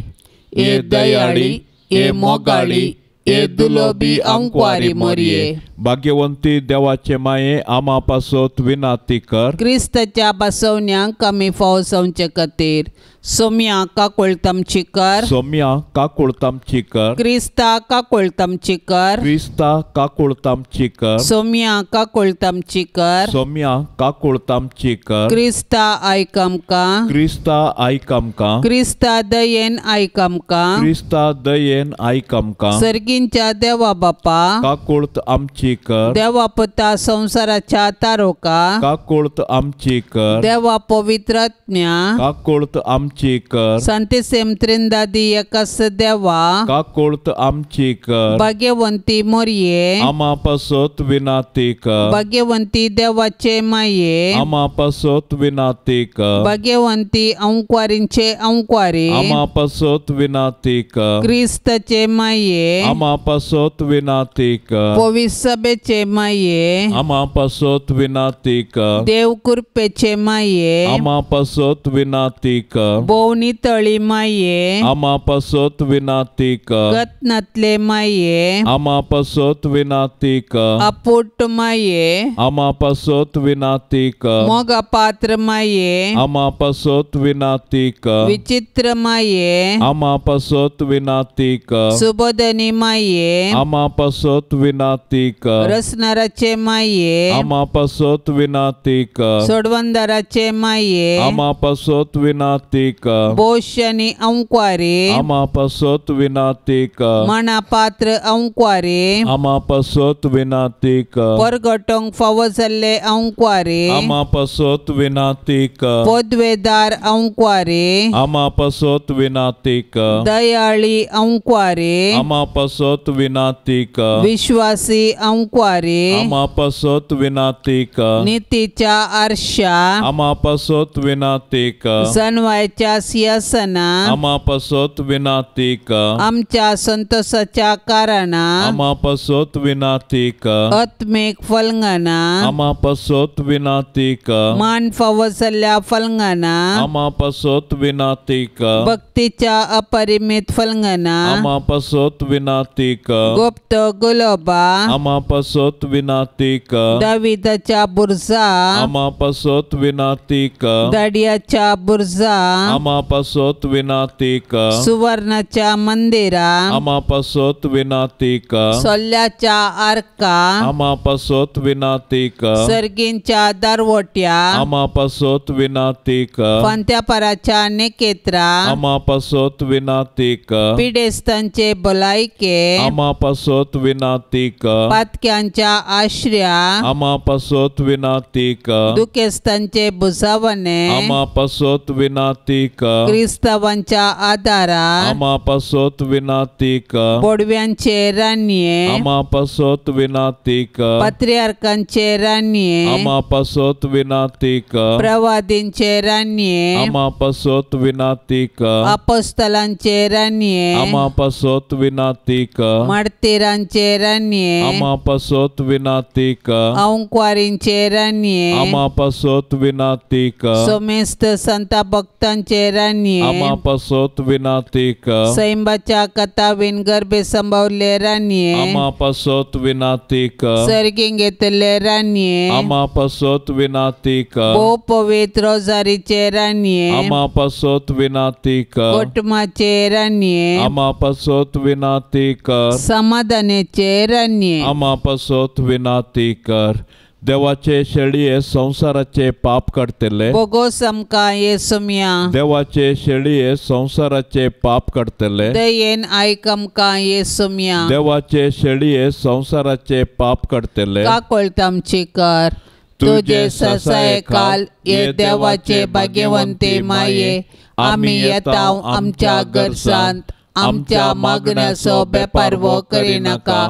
Speaker 1: हे दयाळी, हे मोगाळी, हे दुलोबी अंकवारी मरिये,
Speaker 2: भाग्यवंती देवाचे माये आमा पासत विनंती कर.
Speaker 1: क्रिस्ताच्या बसवण्यांक आमी फाव जावचे खातीर सोम्या काकुळतमची कर,
Speaker 2: सोम्या काकुळतमची कर,
Speaker 1: क्रिस्ता काकुळतमची कर,
Speaker 2: क्रिस्ता काकुळतमची कर,
Speaker 1: सोम्या काकुळतमची कर,
Speaker 2: सोम्या काकुळतमची कर,
Speaker 1: क्रिस्ता आयक आमकां,
Speaker 2: क्रिस्ता आयक आमकां,
Speaker 1: क्रिस्ता दयेन आयक आमकां,
Speaker 2: क्रिस्ता दयेन आयक आमकां,
Speaker 1: सर्गींच्या देवा बापा
Speaker 2: काकुळत आमची कर,
Speaker 1: देवा पुता संवसाराच्या तारोका
Speaker 2: काकुळत आमची कर,
Speaker 1: देवा पवित्र आत्म्या
Speaker 2: काकुळत आमची कर,
Speaker 1: सांतेसेम त्रिंदादी एकास देवा
Speaker 2: काकुळत आमची कर,
Speaker 1: भाग्यवंती मोरये
Speaker 2: आमा पासत विनंती कर,
Speaker 1: भाग्यवंती देवाचे माये
Speaker 2: आमा पासत विनंती कर,
Speaker 1: भाग्यवंती अंकवारींचे अंकवारी
Speaker 2: आमा पासत विनंती कर,
Speaker 1: क्रिस्ताचे माये
Speaker 2: आमा पासत विनंती कर,
Speaker 1: पवित्र सभेचे माये
Speaker 2: आमा पासत विनंती कर,
Speaker 1: देव कृपेचे माये
Speaker 2: आमा पासत विनंती कर,
Speaker 1: भोव नितळी माये
Speaker 2: आमा पासत विनाती कर
Speaker 1: गतनातले माये
Speaker 2: आमा पासत विनाती कर
Speaker 1: अपुट माये
Speaker 2: आमा पासत विनाती कर
Speaker 1: मोगा पात्र माये
Speaker 2: आमा पासत विनाती कर
Speaker 1: विचित्र माये
Speaker 2: आमा पासत विनाती कर
Speaker 1: सुबोधनी माये
Speaker 2: आमा पासत विनाती कर
Speaker 1: रसनाराचे माये
Speaker 2: आमा पासत विनाती कर
Speaker 1: सोडवंदाराचे माये
Speaker 2: आमा पासत विनाती कर
Speaker 1: बोशनी अंक्वारे
Speaker 2: आमा पासत विनाती कर
Speaker 1: मना पात्र अंक्वारे
Speaker 2: आमा पासत विनाती कर
Speaker 1: परगटोंक फावो जाल्ले अंक्वारे
Speaker 2: आमा पासत विनाती कर
Speaker 1: पदवेदार अंक्वारे
Speaker 2: आमा पासत विनाती कर
Speaker 1: दयाळी अंक्वारे
Speaker 2: आमा पासत विनाती कर
Speaker 1: विश्वासी अंक्वारे
Speaker 2: आमा पासत विनाती कर
Speaker 1: नीतीच्या आरशा
Speaker 2: आमा पासत विनाती कर
Speaker 1: जनवायच्या सिंहासना
Speaker 2: आमा पासत विनाती कर
Speaker 1: आमच्या संतोषाच्या कारणा
Speaker 2: आमा पासत विनाती कर
Speaker 1: आत्मिक फलंगना
Speaker 2: आमा पासत विनाती कर
Speaker 1: मान फावो जाल्ल्या फलंगना
Speaker 2: आमा पासत विनाती कर
Speaker 1: भक्तीच्या अपरिमित फलंगना
Speaker 2: आमा पासत विनाती कर
Speaker 1: गुप्त गुलोबा
Speaker 2: आमा पासत विनाती कर
Speaker 1: दाविदाच्या बुर्जा
Speaker 2: आमा पासत विनाती कर
Speaker 1: दाडियाच्या बुर्जा
Speaker 2: आमा पासत विनाती कर
Speaker 1: सुवर्णाच्या मंदिरा
Speaker 2: आमा पासत विनाती कर
Speaker 1: सोल्ल्याच्या आर्का
Speaker 2: आमा पासत विनाती कर
Speaker 1: सर्गींच्या दारवट्या
Speaker 2: आमा पासत विनाती कर
Speaker 1: फांत्यापाराच्या नेकेत्रा
Speaker 2: आमा पासत विनाती कर
Speaker 1: पिडेस्तांचे भलायके
Speaker 2: आमा पासत विनाती कर
Speaker 1: पातक्यांच्या आश्र्या
Speaker 2: आमा पासत विनाती कर
Speaker 1: दुखेस्तांचे बुजावणे
Speaker 2: आमा पासत विनाती कर
Speaker 1: क्रिस्तावांच्या आदारा
Speaker 2: आमा पासत विनाती कर
Speaker 1: बोडव्यांचे रानये
Speaker 2: आमा पासत विनाती कर
Speaker 1: पात्रियार्कांचे रानये
Speaker 2: आमा पासत विनाती कर
Speaker 1: प्रवादींचे रानये
Speaker 2: आमा पासत विनाती कर
Speaker 1: अपोस्तलांचे रानये
Speaker 2: आमा पासत विनाती कर
Speaker 1: मार्तीरांचे रानये
Speaker 2: आमा पासत विनाती कर
Speaker 1: अंक्वारींचे रानये
Speaker 2: आमा पासत विनाती कर
Speaker 1: सोमेस्त संता भक्तांचे रानये
Speaker 2: आमा पासत विनाती कर
Speaker 1: सैंबाच्या कथावीन गर्भे संभवले रानये
Speaker 2: आमा पासत विनाती कर
Speaker 1: सर्गींग घेतले रानये
Speaker 2: आमा पासत विनाती कर
Speaker 1: भोव पवित्र रोजारीचे रानये
Speaker 2: आमा पासत विनाती कर
Speaker 1: कोटमाचे रानये
Speaker 2: आमा पासत विनाती कर
Speaker 1: समाधानाचे रानये
Speaker 2: आमा पासत विनाती कर देवाचे शेळये संसाराचे पाप काडटले
Speaker 1: बोगोस आमकां येसुम्या
Speaker 2: देवाचे शेळये संसाराचे पाप काडटले
Speaker 1: दयेन आयक आमकां येसुम्या
Speaker 2: देवाचे शेळये संसाराचे पाप काडटले
Speaker 1: काकोळत आमची कर तुझे ससाये काल ये देवाचे भाग्यवंते माये आमी येता आमच्या गरजांत आमच्या मागण्याचो बेपारवो करिनाका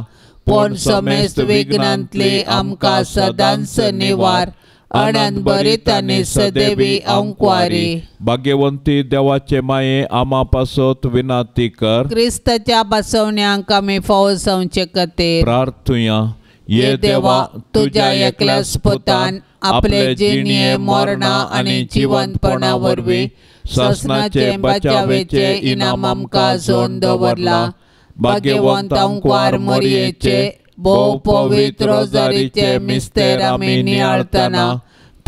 Speaker 1: पूण समेस्त विघ्नांतली आमकां सदांच निवार अनंत बरीत आनी सदैवी अंकवारी
Speaker 2: भाग्यवंती देवाचे माये आमा पासत विनाती कर
Speaker 1: क्रिस्ताच्या बसवण्यांक आमी फावो जावचे खातीर
Speaker 2: प्रार्थुया
Speaker 1: ये देवा तुझ्या एकल्याच पुतान आपले जिणये मरणा आनी जिवंतपणा वरवीं ससनाचे बचावेचे इनाम आमकां जोडून दवरला भाग्यवंत अंकवार मोरयेचे भोव पवित्र रोजारीचे मिस्तेर आमी नियाळतना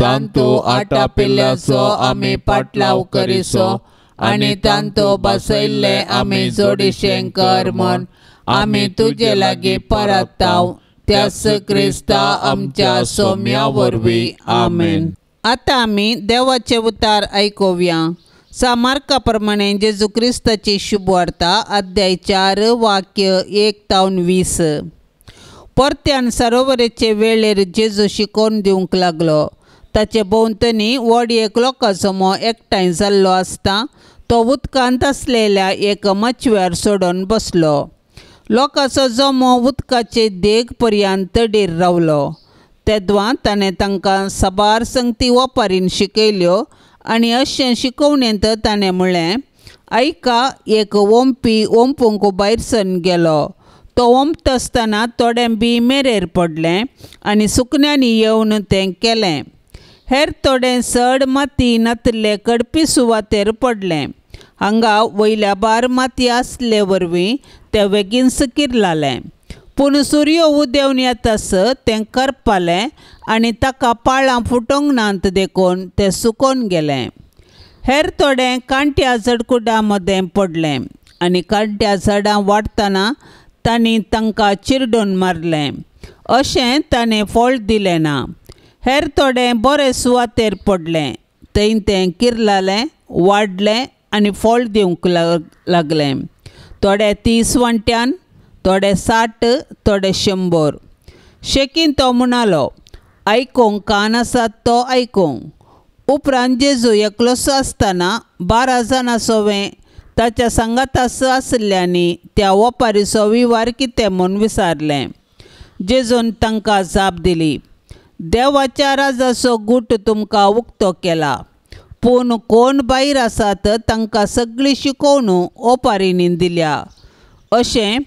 Speaker 1: तांतू आटापिल्ल्याचो आमी पाटलाव करिसो आनी तांतू बसयल्ले आमी जोडीशें कर म्हण आमी तुजे लागीं परताव त्याच क्रिस्ता आमच्या सोम्या वरवीं आमेन. आतां आमी देवाचे उतार आयकुया. सामार्का प्रमाणे जेजू क्रिस्ताची शुभवार्ता अध्याय 4 वाक्य 1 तावन 20. परत्यान सरोवराचे वेळेर जेजू शिकोवन दिवंक लागलो. ताचे भोंवतणी व्हड एक लोकांचो एकठांय जाल्लो आसता तो उदकांत आसलेल्या एक मचव्यार सोडून बसलो. लोकांचो जमो उदकाचे देग पर्यंत तडीर रावलो. तेदवां ताणें तांकां साबार संगती ओपारीन शिकयल्यो आनी अशें शिकोवणेंत ताणें म्हणलें, आयका, एक ओंपी ओंपूंक भायर सरून गेलो. तो ओंपता आसतना थोडें बी मेरेर पडलें आनी सुकण्यांनी येवन तें केलें. हेर थोडें चड माती नातिल्ले कडपी सुवातेर पडलें. हांगा वयल्या बार माती आसले वरवीं तें बेगीनच किरलालें. पूण सुर्यो उदेवन येतास तें करपालें आनी ताका पाळां फुटोंक नात देखून तें सुकोन गेलें. हेर थोडें कांट्या झडकुडां मदें पडलें आनी कांट्या झाडां वाडटना तांणी तांकां चिरडून मारलें. अशें ताणें फळ दिलें ना. हेर थोडें बरे सुवातेर पडलें. थंय तें किरलालें, वाडलें आनी फळ दिवंक लागलें. थोडे 30 वांट्यान, थोडे 60, थोडे 100. शेकीन तो म्हणालो, आयकूंक कान आसात तो आयकूंक. उपरांत जेजू एकलोसो आसतना 12 जाणां सोवें ताच्या सांगातास आशिल्ल्यांनी त्या ओपारीचो विवार कितें म्हूण विचारलें. जेजून तांकां जाप दिली, देवाच्या राजाचो गूट तुमकां उक्तो केला, पूण कोण भायर आसात तांकां सगळी शिकोवन ओपारींनी दिल्या. अशें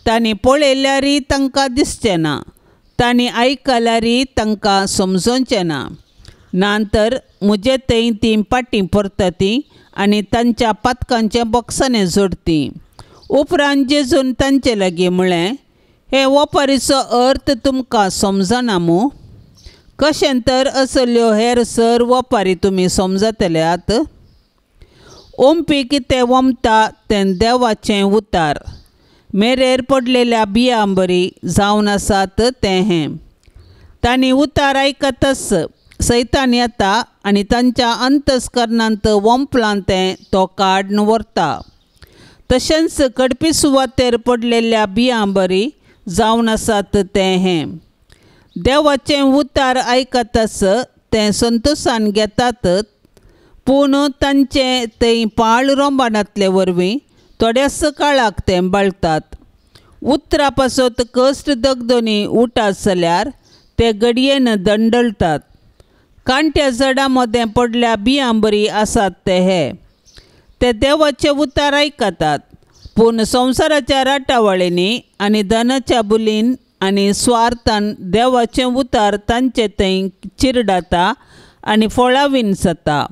Speaker 1: तांणी पळयल्यारय तांकां दिसचें ना, तांणी आयकल्यारय तांकां समजोवचें ना. नातर म्हजे थंय तीं पाटीं परतती आनी तांच्या पातकांचें बॉक्सांनी जोडती. उपरांत जेजून तांचे लागीं म्हळें, हे ओपारीचो अर्थ तुमकां समजना मूं? कशें तर असल्यो हेर सर ओपारी तुमी समजतल्यात? ओंपी कितें ओंपता तें देवाचें उतार. मेरेर पडलेल्या बियां बरी जावन आसात तें हें. तांणी उतार आयकतच सैतान येता आनी तांच्या अंतस्करणांत ओंपलां तें तो काडून व्हरता. तशेंच कडपी सुवातेर पडलेल्या बियां बरी जावन आसात तें हें. देवाचें उतार आयकतच तें संतोशान घेतात, पूण तांचें थंय पाळ रोंबाणांतले वरवीं थोड्याच काळाक तें बाळतात. उतरा पासत कश्ट दगदोनी उठात जाल्यार ते घडयेन दंडलतात. कांट्या झाडां मदें पडल्या बियां बरी आसात ते हे. ते देवाचें उतार आयकतात, पूण संवसाराच्या राटावळींनी आनी धनाच्या बुलीन आनी स्वार्थान देवाचें उतार तांचे थंय चिरडाता आनी फळावीन जाता.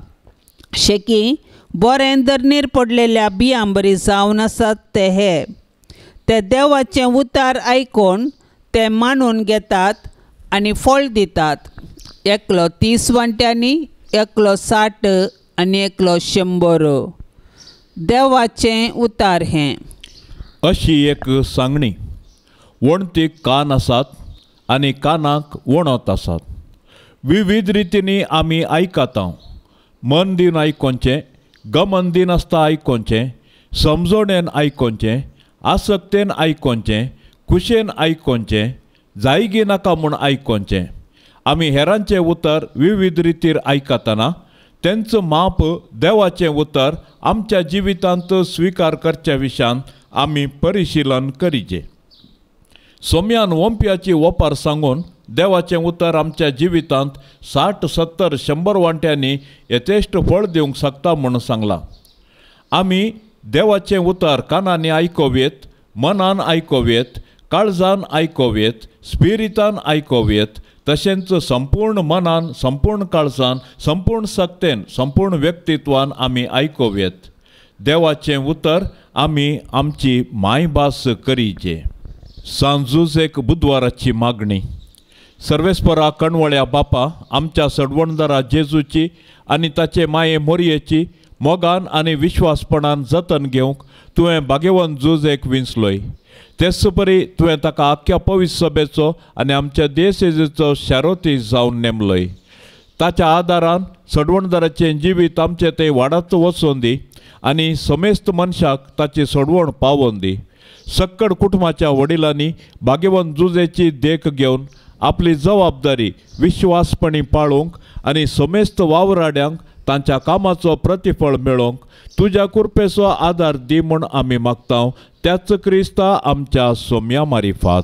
Speaker 1: शेकी बरें धरणीर पडलेल्या बियां बरी जावन आसात ते हे. ते देवाचें उतार आयकून ते मानून घेतात आनी फळ दितात. एकलो 30 वांट्यांनी, एकलो 60 आनी एकलो 100. देवाचें उतार हें.
Speaker 2: अशी एक सांगणी. वणटीक कान आसात आनी कानाक वणत आसात. विविध रितींनी आमी आयकता. मन दिवन आयकोवचें, गमन दिनासता आयकोवचें, समजोणेन आयकोवचें, आसक्तेन आयकोवचें, खुशेन आयकोवचें, जायगी नाका म्हूण आयकोवचें. आमी हेरांचें उतर विविध रितीर आयकतना तेंचो माप देवाचें उतर आमच्या जिवितांत स्विकार करच्या विशयान आमी परिशिलन करीचे. सोम्यान ओंपयाची ओपार सांगून देवाचें उतर आमच्या जिवितांत 60, 70, 100 वांट्यांनी यथेश्ट फळ दिवंक शकता म्हूण सांगलां. आमी देवाचें उतर कानांनी आयकोवयेत, मनान आयकोवयेत, काळजान आयकोवयेत, स्पिरितान आयकोवयेत, तशेंच संपूर्ण मनान, संपूर्ण काळजान, संपूर्ण सक्तेन, संपूर्ण व्यक्तित्वान आमी आयकोवयेत. देवाचें उतर आमी आमची मायभास करीचे. सांजूज एक बुधवाराची मागणी. सर्वेस्परा कणवळ्या बापा, आमच्या सडवणदारा जेजूची आनी ताचे माये मोरयेची मोगान आनी विश्वासपणान जतन घेवंक तुवें भाग्यवंत झूज एक विंचलोय. तेच परी तुवें ताका आख्ख्या पवित्र सभेचो आनी आमच्या देशेचो शारोती जावन नेमलोय. ताच्या आदारान सडवणदाराचें जिवीत आमचें तें वाडत वचोन दी आनी समेस्त मनशाक ताची सडवण पावोवन दी. सक्कड कुटुंबाच्या वडिलांनी भाग्यवंत जुजेची देख घेवन आपली जबाबदारी विश्वासपणी पाळूंक आनी समेस्त वावराड्यांक तांच्या कामाचो प्रतिफळ मेळोवंक तुज्या कृपेचो आदार दी म्हूण आमी मागता. त्याच क्रिस्ता आमच्या सोम्या मारिफात.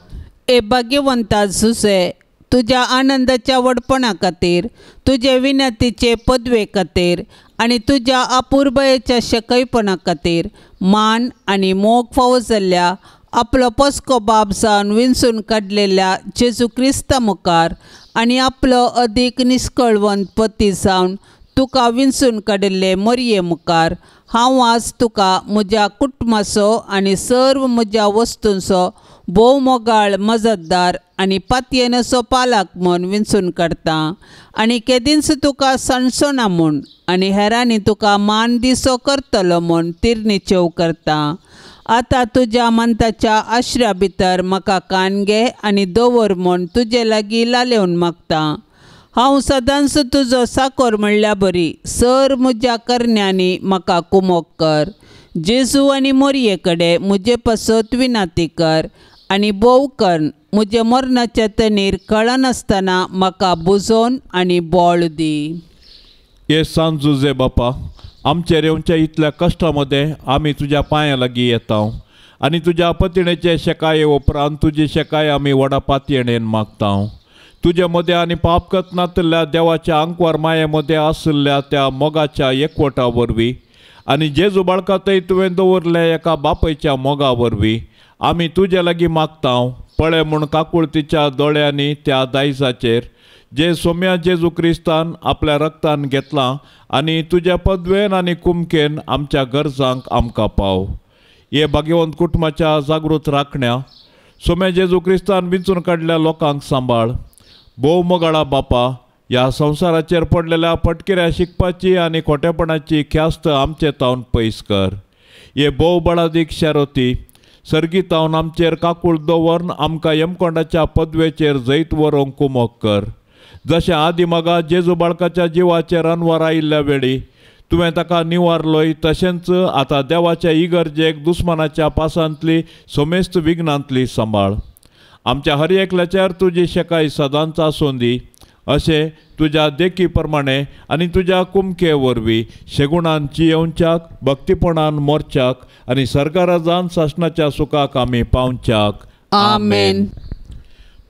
Speaker 1: ए भाग्यवंता जुजे, तुज्या आनंदाच्या व्हडपणा खातीर, तुजे विनंतीचे पदवे खातीर आनी तुज्या अपुरबायेच्या शकयपणा खातीर मान आनी मोग फावो जाल्ल्या आपलो पस्को बाप जावन विंचून काडलेल्या जेजू क्रिस्ता मुखार आनी आपलो अदीक निस्कळवंत पती जावन तुका विंचून काडिल्ले मोरये मुखार हांव आज तुका म्हज्या कुटुंबाचो आनी सर्व म्हज्या वस्तूंचो भोव मोगाळ मजतदार आनी पातयेनसो पालक म्हूण विंचून काडटा आनी केदींच तुका सणसोना म्हूण आनी हेरांनी तुका मान दिसो करतलो म्हूण तिरनिचेव करता. आतां तुज्या मंताच्या आश्र्या भितर म्हाका कान घे आनी दवर म्हूण तुजे लागीं लालेवन मागता. हांव सदांच तुजो साकोर म्हणल्या बरी सर म्हज्या करण्यांनी म्हाका कुमोक कर. जेजू आनी मोरये कडेन म्हजे पासत विनाती कर आनी भोव कर म्हजे मरणाच्या तणीर कळनासतना म्हाका बुजोवन आनी बळ दी.
Speaker 2: हे सांत जुजे बापा, आमचेर येवच्या इतल्या कश्टा मदें आमी तुज्या पांयां लागीं येता आनी तुज्या पतिणेचे शेकाये उपरांत तुजी शेकाय आमी व्हडा पातयेणेन मागता. तुजे मदें आनी पाप करनातल्या देवाच्या आंकवार माये मदें आशिल्ल्या त्या मोगाच्या एकवटा वरवीं आनी जेजू बाळकातय तुवें दवरले एका बापायच्या मोगा वरवीं आमी तुजे लागीं मागता. पळय म्हूण काकुळतीच्या दोळ्यांनी त्या दायजाचेर जे सोम्या जेजू क्रिस्तान आपल्या रक्तान घेतलां आनी तुज्या पदवेन आनी कुमकेन आमच्या गरजांक आमकां पाव. हे भाग्यवंत कुटुंबाच्या जागृत राखण्या सोम्या जेजू क्रिस्तान विंचून काडल्या लोकांक सांबाळ. भोव मोगाळा बापा, ह्या संवसाराचेर पडलेल्या फटकिऱ्या शिकपाची आनी खोटेपणाची ख्यास्त आमचे तावन पयस कर. हे भोव बळादीक शारोती सर्गी तावन आमचेर काकूळ दवरून आमकां यमकोंडाच्या पदवेचेर जैत व्हरूंक कुमोक कर. जशें आदी मागा जेजू बाळकाच्या जिवाचेर अनवार आयिल्ल्या वेळी तुवें ताका निवारलोय, तशेंच आतां देवाच्या इगर्जेक दुस्मानाच्या पासांतली समेस्त विघ्नांतली सांबाळ. आमच्या हर एकल्याचेर तुजी शेकाय सदांच आसूं दी, अशें तुज्या देखी प्रमाणे आनी तुज्या कुमके वरवीं शेगुणान जियेवच्याक, भक्तीपणान मोरच्याक आनी सरकाराजान सासणाच्या सुखाक आमी पावच्याक.
Speaker 1: आमेन.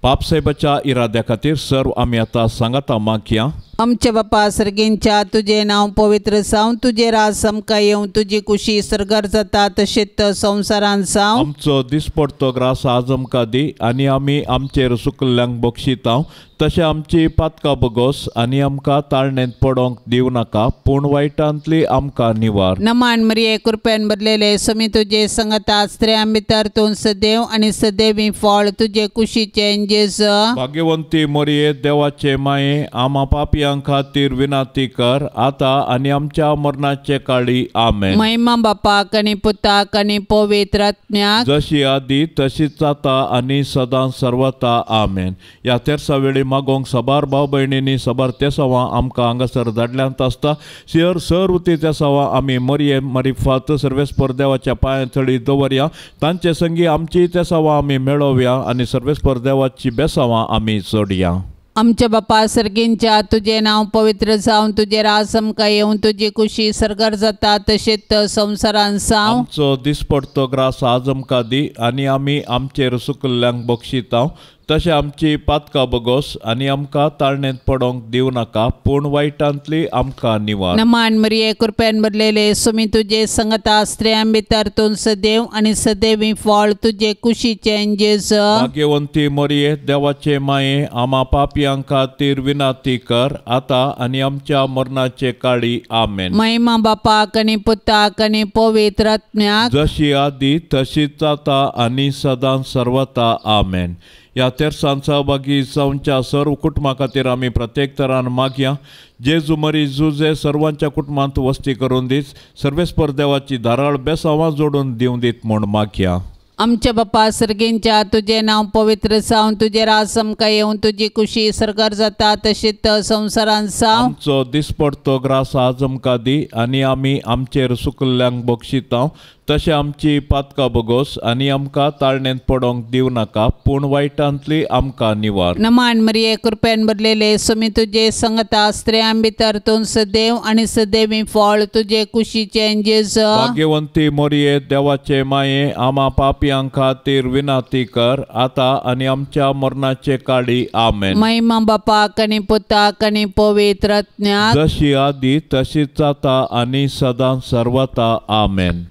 Speaker 2: पापसाहेबाच्या इराद्या खातीर सर्व आमी आतां सांगाता मागया.
Speaker 1: आमच्या बापा सर्गींच्या तुजें नांव पवित्र जावं, तुजें राज आमकां येवं, तुजी कुशी सर्गार जाता तशेंच संवसारांत जावं.
Speaker 2: आमचो दिसपडतो ग्रास आज आमकां दी आनी आमी आमचेर सुकल्ल्यांक बक्षिता तशें आमची पातकां बगोस आनी आमकां ताळणेंत पडोंक दिवं नाका, पूण वायटांतली आमकां निवार.
Speaker 1: नमान मरिये, कृपेन भरलेले, समी तुजे संगता, स्त्रियां भितर तूं सदैव आनी सदैवी फळ तुजे कुशीचें जेजू.
Speaker 2: भाग्यवंती मरिये, देवाचे माये, आमा पापयां खातीर विनाती कर आतां आनी आमच्या मरणाचे काळी. आमेन.
Speaker 1: महिमा बापाक आनी पुताक आनी पवित्र आत्म्याक,
Speaker 2: जशी आदी तशीच आतां आनी सदां सर्वता. आमेन. ह्या तेरसा वेळी मागोंक सबार भाव भयणींनी सबार तेसावां आमकां हांगासर धाडल्यांत आसता. सर सर उती तेसावां आमी मरये मरिफात सर्वेस्पर देवाच्या पांयां थळी दवरया, तांचे संगी आमची तेसावां आमी मेळोवया आनी सर्वेस्पर देवाची बेसावां आमी जोडया.
Speaker 1: आमच्या बापा सर्गींच्या तुजें नांव पवित्र जावं, तुजें राज आमकां येवं, तुजी कुशी सर्गार जाता तशेंच संवसारांत जावं.
Speaker 2: आमचो दिसपडतो ग्रास आज आमकां दी आनी आमी आमचेर सुकल्ल्यांक बक्षिता तशें आमची पातकां बगोस आनी आमकां ताळणेंत पडोंक दिवं नाका, पूण वायटांतली आमकां निवार.
Speaker 1: नमान मरिये, कृपेन भरलेले, सुमी तुजे संगता, स्त्रियां भितर तूं सदैव आनी सदैवी फळ तुजे कुशीचें जेजू.
Speaker 2: भाग्यवंती मरिये, देवाचे माये, आमा पापयां खातीर विनाती कर आतां आनी आमच्या मरणाचे काळी. आमेन.
Speaker 1: महिमा बापाक आनी पुताक आनी पवित्र आत्म्याक,
Speaker 2: जशी आदी तशीच आतां आनी सदां सर्वता. आमेन. ह्या तेरसान सहभागी जावच्या सर्व कुटुंबा खातीर आमी प्रत्येक तरान मागया. जेजू मरी जुजे सर्वांच्या कुटुंबांत वस्ती करून दीस, सर्वेस्पर देवाची धाराळ बेसावां जोडून दिवं दीत म्हूण मागया.
Speaker 1: आमच्या बापा सर्गींच्या तुजें नांव पवित्र जावं, तुजें राज आमकां येवं, तुजी कुशी सर्गार जाता तशीच संवसारांत जावं.
Speaker 2: आमचो दिसपडतो ग्रास आज आमकां दी आनी आमी आमचेर सुकल्ल्यांक बक्षिता तशें आमची पातकां बगोस आनी आमकां ताळणेंत पडोंक दिवं नाका, पूण वायटांतली आमकां निवार.
Speaker 1: नमान मरिये, कृपेन भरलेले, सुमी तुजे संगता, स्त्रियां भितर तूं सदैव आनी सदैवी फळ तुजे कुशीचें जेजू.
Speaker 2: भाग्यवंती मरिये, देवाचे माये, आमा पापयां खातीर विनाती कर आतां आनी आमच्या मरणाचे काळी. आमेन.
Speaker 1: महिमा बापाक आनी पुताक आनी पवित्र आत्म्याक,
Speaker 2: जशी आदी तशीच आतां आनी सदां सर्वता. आमेन.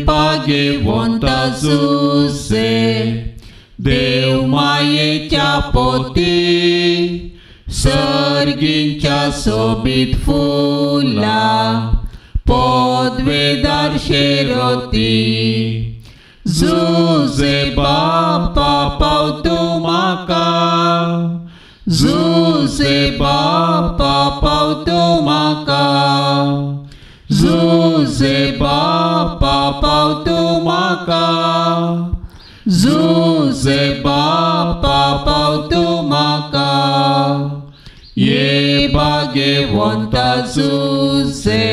Speaker 3: भाग्यवंता जुजे,
Speaker 1: देव मायेच्या पोती सर्गींच्या सोबीत फुला पदवेदार शेरोती जुजे बापा पावतो म्हाका जुजे बापा पावतो म्हाका जुजे बापा पावतो म्हाका जुजे बापा पावतो म्हाका ये भाग्यवंता जुजे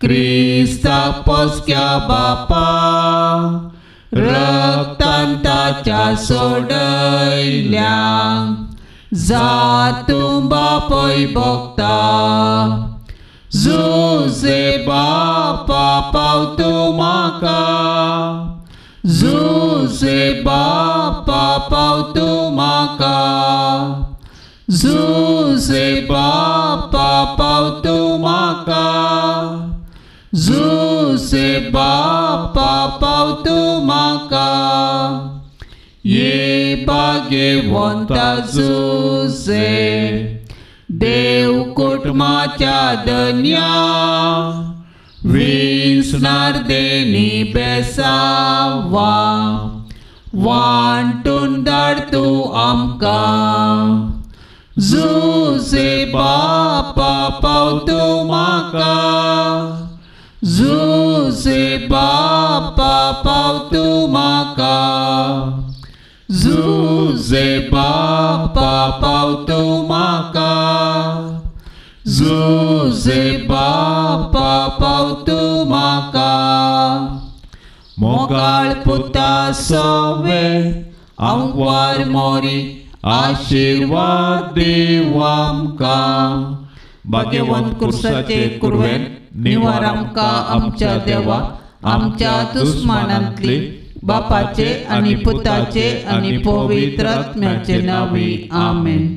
Speaker 1: क्रिस्ता पोसक्या बापा रक्तान ताच्या सोडयल्या जातूं बापय भोगता जुजे बापा पावतो म्हाका जुजे बापा पावतो म्हाका जुजे बापा पावतो म्हाका जुजे बापा पावतो म्हाका ये भाग्यवंता जुजे देव कुटुंबाच्या धन्या विसणार देणी बेसावा वांटून धाड तूं आमकां जुजे बापा पावतो म्हाका जुजे बापा पावतो म्हाका जुजे बापा पावतो म्हाका जुजे बापा पावतो म्हाका मोगाळ पुता सोवे आंकवार मोरी आशिर्वाद दीव आमकां
Speaker 2: भाग्यवंत कुर्साचे कुरवेन
Speaker 1: निवार आमकां आमच्या देवा आमच्या दुस्मानांतली बापाचे आनी पुताचे आनी पवित्र आत्म्याचे नांवी आमेन.